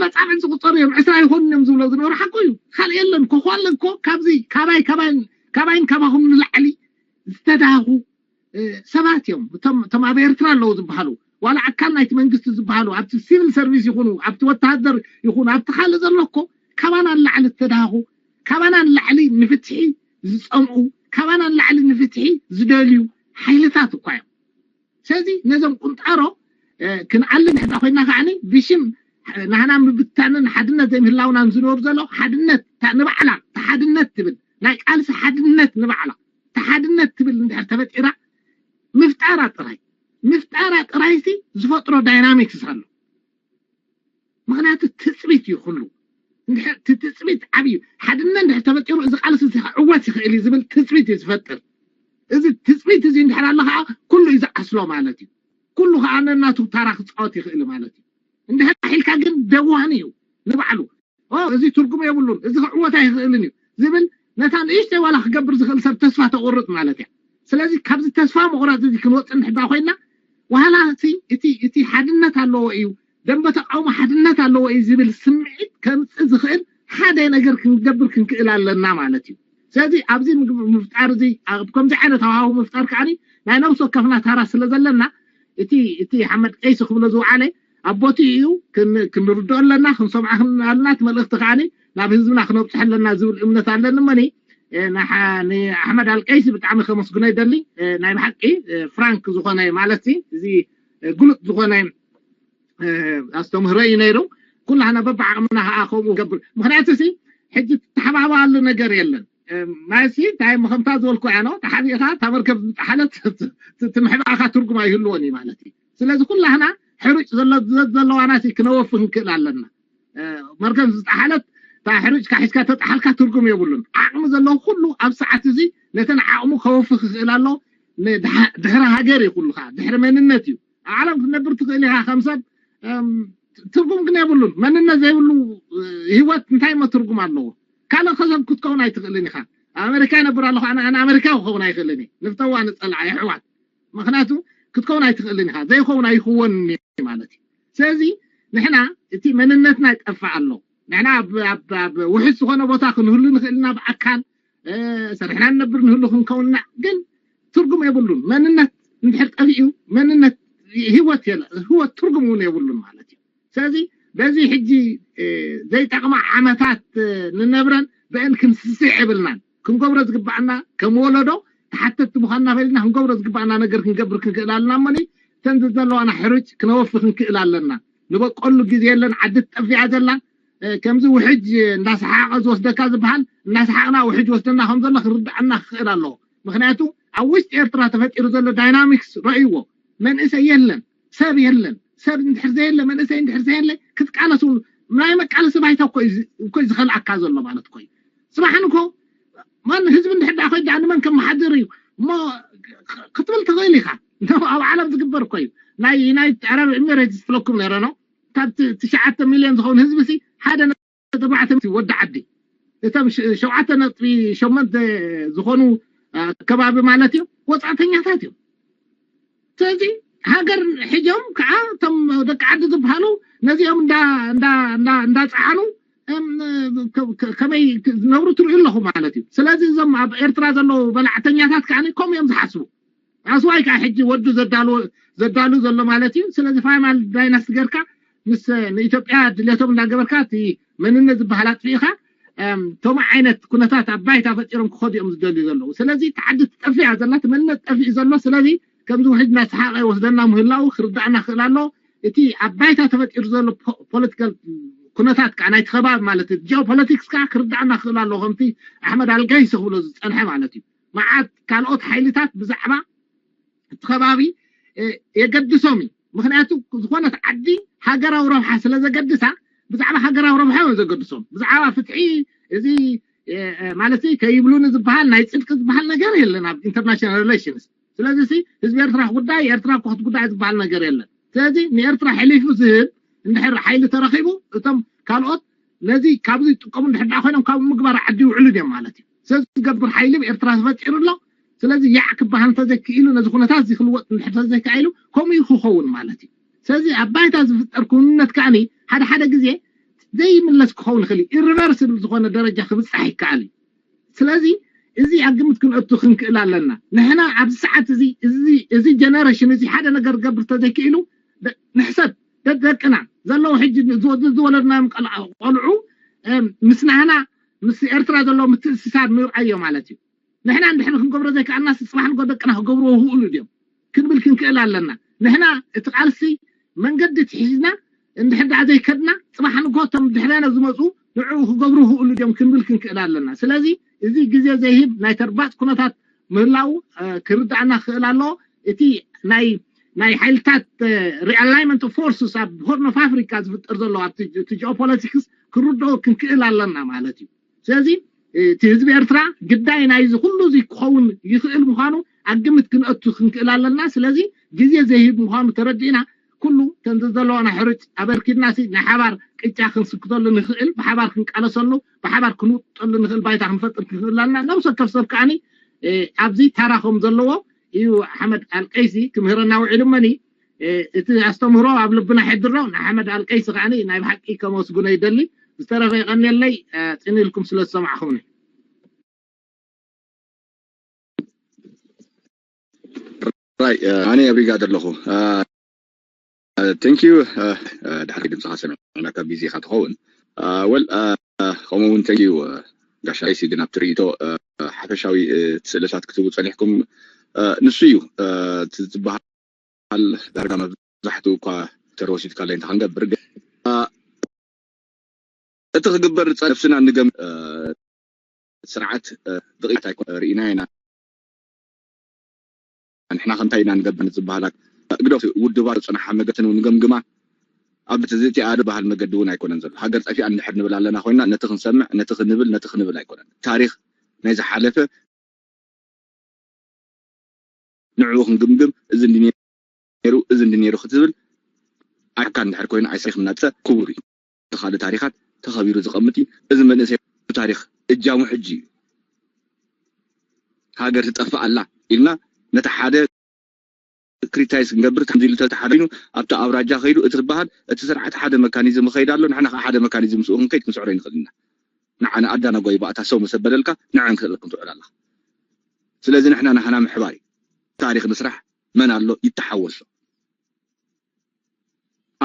መጻምዕ ዝቁጸሩ እዮም ዕስራ ይኾኑ እዮም ዝብሎ ዝነበሩ ሓቁ እዩ። ካልእ የለን ኮኳለ እኮ ካብዚ ካባይ ካባይን ካባይን ካባኹም ንላዕሊ ዝተዳሃኹ ሰባት እዮም እቶም ኣብ ኤርትራ ኣለዉ ዝበሃሉ ዋላ ኣካል ናይቲ መንግስቲ ዝበሃሉ ኣብቲ ሲቪል ሰርቪስ ይኹኑ ኣብቲ ወተሃደር ይኹኑ ኣብቲ ካልእ ዘሎ እኮ ካባና ንላዕሊ ዝተዳሃኹ ካባና ንላዕሊ ንፍትሒ ዝፀምኡ ካባና ንላዕሊ ንፍትሒ ዝደልዩ ሓይልታት እኳ እዮም። ስለዚ ነዞም ቁንጣሮ ክንዓሊ ንሕዳ ኮይና ከዓኒ ብሽም ናህና ምብታንን ሓድነት ዘይምህላውናን ዝነብር ዘሎ ሓድነት ንባዕላ ሓድነት ትብል ናይ ቃልሲ ሓድነት ንባዕላ ተሓድነት ትብል እንድሕር ተፈጢራ ምፍጣራ ጥራይ ምፍጣራ ጥራይሲ ዝፈጥሮ ዳይናሚክስ ኣሎ። ምክንያቱ ትፅቢት እዩ ኩሉ። እንድሕር እቲ ትፅቢት ዓብዩ ሓድነት እንድሕር ተፈጢሩ እዚ ቃልሲ እዚ ክዕወት ይኽእል እዩ ዝብል ትፅቢት እዩ ዝፈጥር። እዚ ትፅቢት እዚ እንድሕር ኣሎ ከዓ ኩሉ እዩ ዝዓስሎ ማለት እዩ። ኩሉ ከዓ ነናቱ ታራ ክፃወት ይኽእል ማለት እዩ። እንድሕር ኢልካ ግን ደዋኒ እዩ ንባዕሉ። እዚ ትርጉም የብሉን፣ እዚ ክዕወት ኣይኽእልን እዩ ዝብል ነታ ንእሽተይ ዋላ ክገብር ዝኽእል ሰብ ተስፋ ተቑርጥ ማለት እያ። ስለዚ ካብዚ ተስፋ ምቑራፅ እዚ ክንወፅእ እንድሕዳ ኮይና ዋላ እቲ እቲ ሓድነት ኣለዎ እዩ፣ ደንበ ተቃውሞ ሓድነት ኣለዎ እዩ ዝብል ስምዒት ከምፅእ ዝኽእል ሓደ ነገር ክንገብር ክንክእል ኣለና ማለት እዩ። ስለዚ ኣብዚ ምፍጣር እዚ ኣብ ከምዚ ዓይነት ሃዋሁ ምፍጣር ከዓ ናይ ነብሲ ወከፍና ታራ ስለ ዘለና እቲ እቲ ሓመድ ቀይሲ ክብሎ ዝውዓለ ኣብ ቦትኡ እዩ። ክንርድኦ ኣለና፣ ክንሰምዓ ኣለና። እቲ መልእኽቲ ከዓ ናብ ህዝብና ክነብፅሖ ኣለና ዝብል እምነት ኣለኒ። እመኒ ንኣሕመድ ኣልቀይሲ ብጣዕሚ ከመስግኖ ይደሊ። ናይ ብሓቂ ፍራንክ ዝኾነ ማለት እዚ ግሉጥ ዝኾነ ኣስተምህሮ እዩ ነይሩ። ኩላህና በብዓቕምና ከዓ ከምኡ ገብር። ምክንያቱ ሲ ሕጂ ትተሓባባሉ ነገር የለን። ማለትሲ እንታይ መኸምታ ዝበልኩ ያኖ ተሓቢእኻ እታ መርከብ ዝጠሓለት ትምሕባእኻ ትርጉም ኣይህልዎን እዩ ማለት እዩ። ስለዚ ኩላህና ሕሩጭ ዘለዋና ሲ ክነወፍ ክንክእል ኣለና። መርከብ ዝጠሓለት እታ ሕሩጭ ካሒዝካ ተጠሓልካ ትርጉም የብሉን። ዓቕሚ ዘለዎ ኩሉ ኣብ ሰዓት እዚ ነተን ዓቕሙ ከወፍ ክኽእል ኣሎ። ድሕሪ ሃገር እዩ ኩሉ ከዓ ድሕሪ መንነት እዩ። ኣብ ዓለም ክትነብር ትኽእል ኢኻ ከም ሰብ ትርጉም ግን የብሉን። መንነት ዘይብሉ ህይወት እንታይ እሞ ትርጉም ኣለዎ? ካልእ ከሰብ ክትከውን ኣይትኽእልን ኢኻ። ኣብ ኣሜሪካ ይነብር ኣለኹ ኣነ ኣሜሪካ ክኸውን ኣይኽእልን እየ። ንፍተዋ ንፀልዓ የሕዋት ምክንያቱ ክትከውን ኣይትኽእልን ኢኻ። ዘይኸውን ኣይኽወን ማለት እዩ። ስለዚ ንሕና እቲ መንነትና ይጠፍእ ኣሎ። ንሕና ኣብ ውሕስ ዝኾነ ቦታ ክንህሉ ንኽእልና ብኣካል ሰሪሕና ንነብር ንህሉ ክንከውንና ግን ትርጉም የብሉን። መንነት እንድሕር ጠፊኡ መንነት ህይወት የለ ህይወት ትርጉም እውን የብሉን ማለት እዩ። ስለዚ በዚ ሕጂ ዘይጠቕማ ዓመታት ንነብረን ብአን ክንስስዕ የብልናን። ክንገብሮ ዝግባኣና ከም ወለዶ ተሓተቲ ምዃንና ፈሊና ክንገብሮ ዝግባኣና ነገር ክንገብር ክንክእል ኣለና። እሞኒ እተን ዘለዋና ሕሩጭ ክነወፊ ክንክእል ኣለና። ንበቀሉ ግዜ የለን። ዓዲ ትጠፊኣ ዘላ ከምዚ ውሕጅ እንዳሰሓቐ ዝወስደካ ዝበሃል እንዳሰሓቕና ውሕጅ ወስደና ከም ዘሎ ክርዳኣና ክኽእል ኣለዎ። ምክንያቱ ኣብ ውሽጢ ኤርትራ ተፈጢሩ ዘሎ ዳይናሚክስ ረእይዎ። መንእሰይ የለን፣ ሰብ የለን። ሰብ እንድሕር ዘየለ መንእሰይ እንድሕር ዘየለ ክትቃለስ ናይ መቃለሲ ባይታ እኮ ዝኸልኣካ ዘሎ ማለት እኮ እዩ። ፅባሕ ንኮ ማን ህዝቢ እንድሕር ዳ ኮይዳ ንመን ከመሓድር እዩ እሞ ክትብል ትኽእል ኢኻ። ኣብ ዓለም ዝግበር እኮ እዩ። ናይ ዩናይትድ ዓረብ ኤሚሬትስ ትለኩም ነረ ነው ካብ ትሽዓተ ሚልዮን ዝኸውን ህዝቢ ሲ ሓደ ተባዕተ ወዲ ዓዲ እቶም ሸውዓተ ነጥቢ ሸሞንተ ዝኾኑ ከባቢ ማለት እዩ ወፃእተኛታት እዮም። ስለዚ ሃገር ሕጆም ከዓ እቶም ደቂ ዓዲ ዝበሃሉ ነዚኦም እንዳፀዓኑ ከመይ ዝነብሩ ትርእዩ ኣለኹ ማለት እዩ። ስለዚ እዞም ኣብ ኤርትራ ዘለዉ በላዕተኛታት ከዓ ከምኡ እዮም ዝሓስቡ። ኣስዋይ ከዓ ሕጂ ወዱ ዘዳሉ ዘሎ ማለት እዩ። ስለዚ ፋይናል ዳይናስቲ ገርካ ምስ ንኢትዮጵያ ድሌቶም እንዳገበርካ እቲ መንነት ዝበሃል ኣጥፊእኻ እቶም ዓይነት ኩነታት ኣብ ባይታ ፈጢሮም ክኸዱ እዮም ዝደልዩ ዘለዉ። ስለዚ እቲ ዓዲ ትጠፍያ ዘላ እቲ መንነት ጠፊኡ ዘሎ ስለዚ ከምዚ ውሕጅ እናሰሓቐ ወስደና ምህላው ክርዳእና ክእል ኣሎ። እቲ ኣብ ባይታ ተፈጢሩ ዘሎ ፖለቲካል ኩነታት ከዓ ናይቲ ከባቢ ማለት እዩ ጂኦፖለቲክስ ከዓ ክርዳእና ክእል ኣሎ ከምቲ ኣሕመድ ኣልጋይሲ ክብሎ ዝፀንሐ ማለት እዩ። መዓት ካልኦት ሓይልታት ብዛዕባ እቲ ከባቢ የገድሶም እዩ። ምክንያቱ ዝኾነት ዓዲ ሃገራዊ ረብሓ ስለ ዘገድሳ ብዛዕባ ሃገራዊ ረብሓ እዮም ዘገድሶም። ብዛዕባ ፍትሒ እዚ ማለት ከይብሉኒ ዝበሃል ናይ ፅድቂ ዝበሃል ነገር የለን ኣብ ኢንተርናሽናል ሪሌሽንስ። ስለዚ ህዝቢ ኤርትራ ጉዳይ ኤርትራ ኮት ጉዳይ ዝበሃል ነገር የለን። ስለዚ ንኤርትራ ሕሊፉ ዝህብ እንድሕር ሓይሊ ተረኺቡ እቶም ካልኦት ነዚ ካብዚ ይጥቀሙ እንድሕር ዳ ኮይኖም ካብ ምግባር ዓዲ ይውዕሉ ድዮም ማለት እዩ። ስለዚ ዝገብር ሓይሊ ኤርትራ ተፈጢሩ ኣሎ። ስለዚ ያዕ ክበሃል እንተዘይክኢሉ ነዚ ኩነታት እዚ ክልወጥ እንድሕር ተዘይከኢሉ ከምኡ እዩ ክኸውን ማለት እዩ። ስለዚ ኣብ ባይታ ዝፍጠር ክውንነት ከዓኒ ሓደ ሓደ ግዜ ዘይምለስ ክኸውን ይኽእል እዩ። ኢሪቨርስብል ዝኾነ ደረጃ ክብፃሕ ይከኣል እዩ። ስለዚ እዚ ኣብ ግምት ክንእቱ ክንክእል ኣለና። ንሕና ኣብዚ ሰዓት እዚ እዚ ጀነሬሽን እዚ ሓደ ነገር ክገብር ተዘይክኢሉ ንሕሰብ ደደቅና ዘለዉ ሕጂ ዝወለድናዮም ቆልዑ ምስ ናህና ምስ ኤርትራ ዘለዉ ምትእስሳር ንርኣዮ ማለት እዩ። ንሕና እንድሕር ክንገብሮ ዘይከኣልና ጽባሕ ንጎ ደቅና ክገብርዎ ይኽእሉ ድዮም ክንብል ክንክእል ኣለና። ንሕና እቲ ቃልሲ መንገዲ ትሒዝና እንድሕር ደኣ ዘይከድና ጽባሕ ንጎ እቶም ድሕሬና ዝመፁ ንዕኡ ክገብሩ ይኽእሉ ድዮም ክንብል ክንክእል ኣለና። ስለዚ እዚ ግዜ ዘይህብ ናይ ተርባፅ ኩነታት ምህላው ክርዳእና ክኽእል ኣለዎ። እቲ ናይ ናይ ሓይልታት realignment of forces ኣብ ሆርን ኦፍ ኣፍሪካ ዝፍጠር ዘሎ ኣብቲ ጂኦፖለቲክስ ክርድኦ ክንክእል ኣለና ማለት እዩ። ስለዚ እቲ ህዝቢ ኤርትራ ግዳይ ናይዚ ኩሉ እዚ ክኸውን ይኽእል ምዃኑ ኣብ ግምት ክንእቱ ክንክእል ኣለና። ስለዚ ግዜ ዘይህብ ምዃኑ ተረዲእና ኩሉ ተን ዘለዋና ሕርጭ ኣበርኪድና ሲ ናይ ሓባር ቅጫ ክንስክተሉ ንኽእል፣ ብሓባር ክንቃለሰሉ፣ ብሓባር ክንውጠሉ ንኽእል ባይታ ክንፈጥር ክንክእል ኣለና። ነብሰ ከፍ ሰብ ከዓኒ ኣብዚ ታራ ከም ዘለዎ እዩ ሓመድ ኣልቀይሲ ክምህረና ውዒሉ እመኒ። እቲ ኣስተምህሮ ኣብ ልብና ሕድሮ ንሓመድ ኣልቀይሲ ከዓኒ ናይ ብሓቂ ከመስግኖ ይደሊ። ዝተረፈ ይቐንየለይ፣ ጽን ኢልኩም ስለ ዝሰማዕኹምኒ። ኣነ ኣብሪጋ ዘለኹ ቴንኪዩ። ድሕሪ ድምፅኻ ሰሚዕና ካብ ቢዚ ኢኻ ትኸውን። ወል ከምኡ እውን ቴንኪዩ ጋሻ ሲ ግን ኣብቲ ርእይቶ ሓፈሻዊ ስእልታት ክትህቡ ፀኒሕኩም። ንሱ እዩ ዝበሃል ዳርጋ መብዛሕትኡ እኳ ተረወሲድካ ላይ እንተ ክንገብር ግን እቲ ክግበር ዝፀ ነብስና ንገም ስርዓት ብቕት ኣይኮ ርኢና ኢና። ንሕና ከምታይ ኢና ንገብር ዝበሃላት ግደፍ ውድባት ዝፅናሓ መገትን ንገምግማ ኣብ እቲ ዝእቲ ኣደ ባህል መገዲ እውን ኣይኮነን ዘሎ። ሃገር ጠፊኣ እንድሕር ንብል ኣለና ኮይና ነቲ ክንሰምዕ ነቲ ክንብል ነቲ ክንብል ኣይኮነን። ታሪኽ ናይ ዝሓለፈ ንዕኡ ክንግምግም እዚ እንዲ ነይሩ እዚ እንዲ ነይሩ ክትብል ኣካ እንድሕር ኮይኑ ኣይሰሪኽ እናፀ ክቡር እዩ። ተኻሊ ታሪኻት ተኸቢሩ ዝቐምጥ እዩ። እዚ መንእሰይ ብታሪኽ እጃሙ ሕጂ እዩ። ሃገር ትጠፍእ ኣላ ኢልና ነቲ ሓደ ክሪታይስ ክንገብር ከምዚ ኢሉ ተተሓደ ኮይኑ ኣብቲ ኣውራጃ ከይዱ እቲ ዝበሃል እቲ ስርዓት ሓደ መካኒዝም ይኸይድ ኣሎ። ንሕና ከዓ ሓደ መካኒዝም ምስኡ ክንከይድ ክንስዕሮ ይንኽእል ኢና። ንዓና ኣዳናጓይ ባእታ ሰው መሰበለልካ ንዕን ክተለኩም ትውዕል ኣላ። ስለዚ ንሕና ናህና ምሕባር እዩ። ታሪኽ ንስራሕ መን ኣሎ ይተሓወሶ።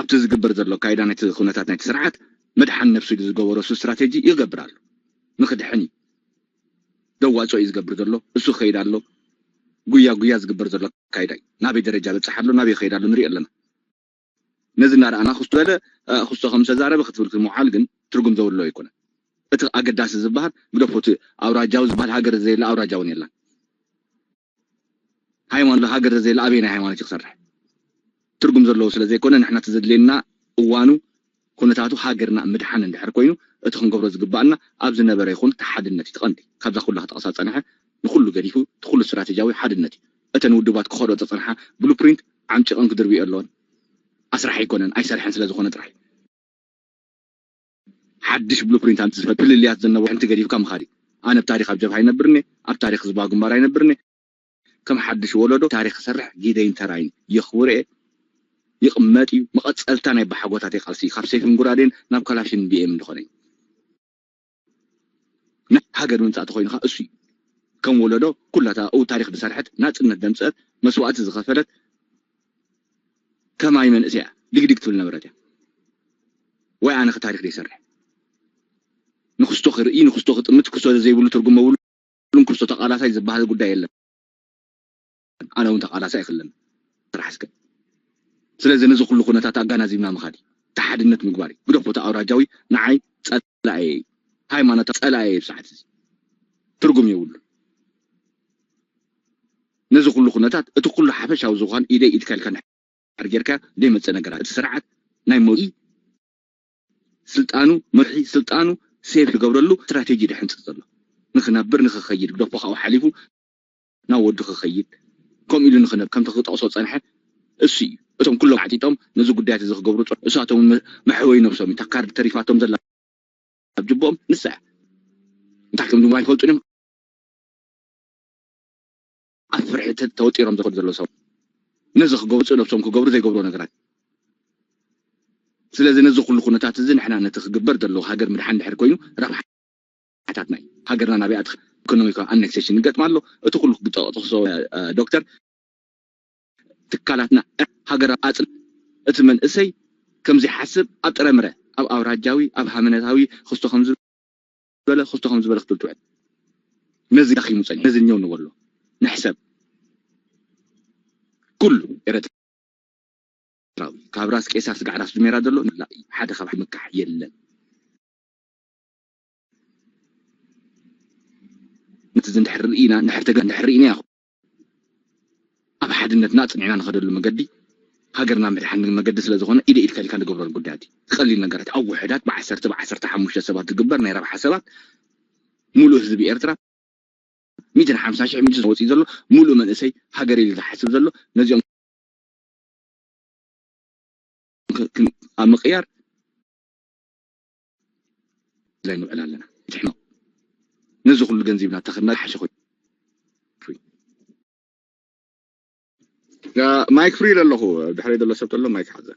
ኣብቲ ዝግበር ዘሎ ኣካይዳ ናይቲ ኩነታት ናይቲ ስርዓት መድሓን ነብሱ ኢሉ ዝገበሮ እሱ ስትራቴጂ ይገብር ኣሎ። ንክድሕን እዩ ደዋፅኦ እዩ ዝገብር ዘሎ። እሱ ክኸይድ ኣሎ። ጉያ ጉያ ዝግበር ዘሎ ኣካይዳ እዩ። ናበይ ደረጃ በፅሕ ኣሎ ናበይ ይኸይድ ኣሎ ንሪኢ ኣለና። ነዚ እናረኣና ክስቶ በለ ክስቶ ከም ዝተዛረበ ክትብል ምውዓል ግን ትርጉም ዘብሎ ኣይኮነን። እቲ ኣገዳሲ ዝበሃል ግደፎ እቲ ኣውራጃዊ ዝበሃል ሃገር ዘየለ ኣውራጃ እውን የላን። ሃይማኖት ሃገር ዘየለ ኣበየናይ ሃይማኖት እዩ ክሰርሕ? ትርጉም ዘለዎ ስለ ዘይኮነ ንሕና እቲ ዘድልየና እዋኑ ኩነታቱ ሃገርና ምድሓን እንድሕር ኮይኑ እቲ ክንገብሮ ዝግባኣና ኣብ ዝነበረ ይኹን እቲ ሓድነት እዩ እቲ ቀንዲ። ካብዛ ኩላ ክጠቕሳ ዝፀንሐ ንኩሉ ገዲፉ እቲ ኩሉ ስትራቴጂያዊ ሓድነት እዩ። እተን ውድባት ክኸዶ ዝፀንሓ ብሉፕሪንት ዓምጪቐን ክድርብዮ ኣለወን። ኣስራሕ ኣይኮነን ኣይሰርሐን ስለ ዝኾነ ጥራሕ እዩ። ሓድሽ ብሉፕሪንት ኣምፅእ ዝፈ ፍልልያት ዝነበሩ ሓንቲ ገዲፍካ ምኻድ እዩ። ኣነ ኣብ ታሪክ ኣብ ጀብሃ ኣይነብርኒ ኣብ ታሪክ ዝባ ግንባር ኣይነብርኒ። ከም ሓድሽ ወለዶ ታሪክ ክሰርሕ ጊደይን ተራይን የኽብሮ እየ። ይቕመጥ እዩ መቐፀልታ ናይ ባሓጎታት የቃልሲ ካብ ሰይፍን ጉራዴን ናብ ካላሽን ቢኤም እንደኾነ እዩ። ናይ ሃገር ምምፃእ ተኮይኑ ከዓ እሱ እዩ ከም ወለዶ ኩላታ ኡ ታሪክ ዝሰርሐት ናፅነት ደምፀት መስዋእቲ ዝኸፈለት ከማይ መንእሰያ ድግድግ ትብል ነበረት እያ። ወይ ኣነ ከ ታሪክ ዘይሰርሕ ንክስቶ ክርኢ ንክስቶ ክጥምት ክስቶ ዘይብሉ ትርጉም መብሉን ክስቶ ተቃላሳይ ዝበሃል ጉዳይ የለን። ኣነ እውን ተቃላሳይ ኣይክልን ስራሕ እስከ ስለዚ ነዚ ኩሉ ኩነታት ኣጋናዚብና ምኻድ እዩ። ተሓድነት ምግባር እዩ። ግደፎ እቲ ኣውራጃዊ ንዓይ ፀላኤ እዩ። ሃይማኖት ፀላኤ እዩ ብሰዓት እዚ ትርጉም የብሉ። ነዚ ኩሉ ኩነታት እቲ ኩሉ ሓፈሻዊ ዝኾን ኢደይ ኢድካ ኢልካ ድሕር ጌርካ ዘይመፀ ነገራት እቲ ስርዓት ናይ መኢ ስልጣኑ መርሒ ስልጣኑ ሴፍ ዝገብረሉ ስትራቴጂ ድሕንፅር ዘሎ ንክነብር ንክኸይድ ግደፎ ካብኡ ሓሊፉ ናብ ወዱ ክኸይድ ከምኡ ኢሉ ንክነብ ከምቲ ክጠቕሶ ፀንሐ እሱ እዩ። እቶም ኩሎም ዓጢጦም ነዚ ጉዳያት እዚ ክገብሩ እሳቶም መሕወይ ነብሶም እዩ። ታካር ተሪፋቶም ዘላ ኣብ ጅቦኦም ንሳ እንታይ ከም ድማ ይፈልጡ እዮም። ኣብ ፍርሒ ተወጢሮም ዘኸዱ ዘለዉ ሰብ ነዚ ክገብሩ ነብሶም ክገብሩ ዘይገብሩ ነገራት። ስለዚ ነዚ ኩሉ ኩነታት እዚ ንሕና ነቲ ክግበር ዘለዎ ሃገር ምድሓን ድሕር ኮይኑ ረብሓ ሓታት ናይ ሃገርና ናበይ ኣትኽ ኢኮኖሚካዊ ኣነክሴሽን ይገጥማ ኣሎ። እቲ ኩሉ ክጠቕሶ ዶክተር ትካላትና ሃገር ኣፅል እቲ መንእሰይ ከምዚ ሓስብ ኣብ ጥረምረ ኣብ ኣውራጃዊ ኣብ ሃይማኖታዊ ክስቶ ከም ዝበለ ክስቶ ከም ዝበለ ክትብል ትውዕል ነዚ ዳኺሙ ፀኒ ነዚ ኘው ንበሎ ንሕሰብ ኩሉ ኤረትራ ካብ ራስ ቄሳር ስጋዕ ራስ ዱሜራ ዘሎ ንላእ እዩ ሓደ ካብ ምካሕ የለን። ነቲ እንድሕር ርኢና እንድሕር ተጋ እንድሕር ርኢና ያኹ ኣብ ሓድነትና ፅኒዕና ንኸደሉ መገዲ ሃገርና ምድሓን መገዲ ስለ ዝኾነ ኢደ ኢድካ ኢልካ ንገብሮ ጉዳያት እዩ። ቀሊል ነገራት ኣብ ውሕዳት ብዓሰርተ ብዓሰርተ ሓሙሽተ ሰባት ዝግበር ናይ ረብሓ ሰባት ሙሉእ ህዝቢ ኤርትራ ሚእትን ሓምሳ ሽሕ ሚእትን ወፂኡ ዘሎ ሙሉእ መንእሰይ ሃገር ኢሉ ዝሓስብ ዘሎ ነዚኦም ኣብ ምቅያር ላይ ንውዕል ኣለና። ትሕመቕ ነዚ ኩሉ ገንዚብና ተኸድና ሓሸ ኮይኑ ማይክ ፍሪ ኣለኹ። ድሕሪ ዘሎ ሰብ ተሎ ማይክ ሓዘ።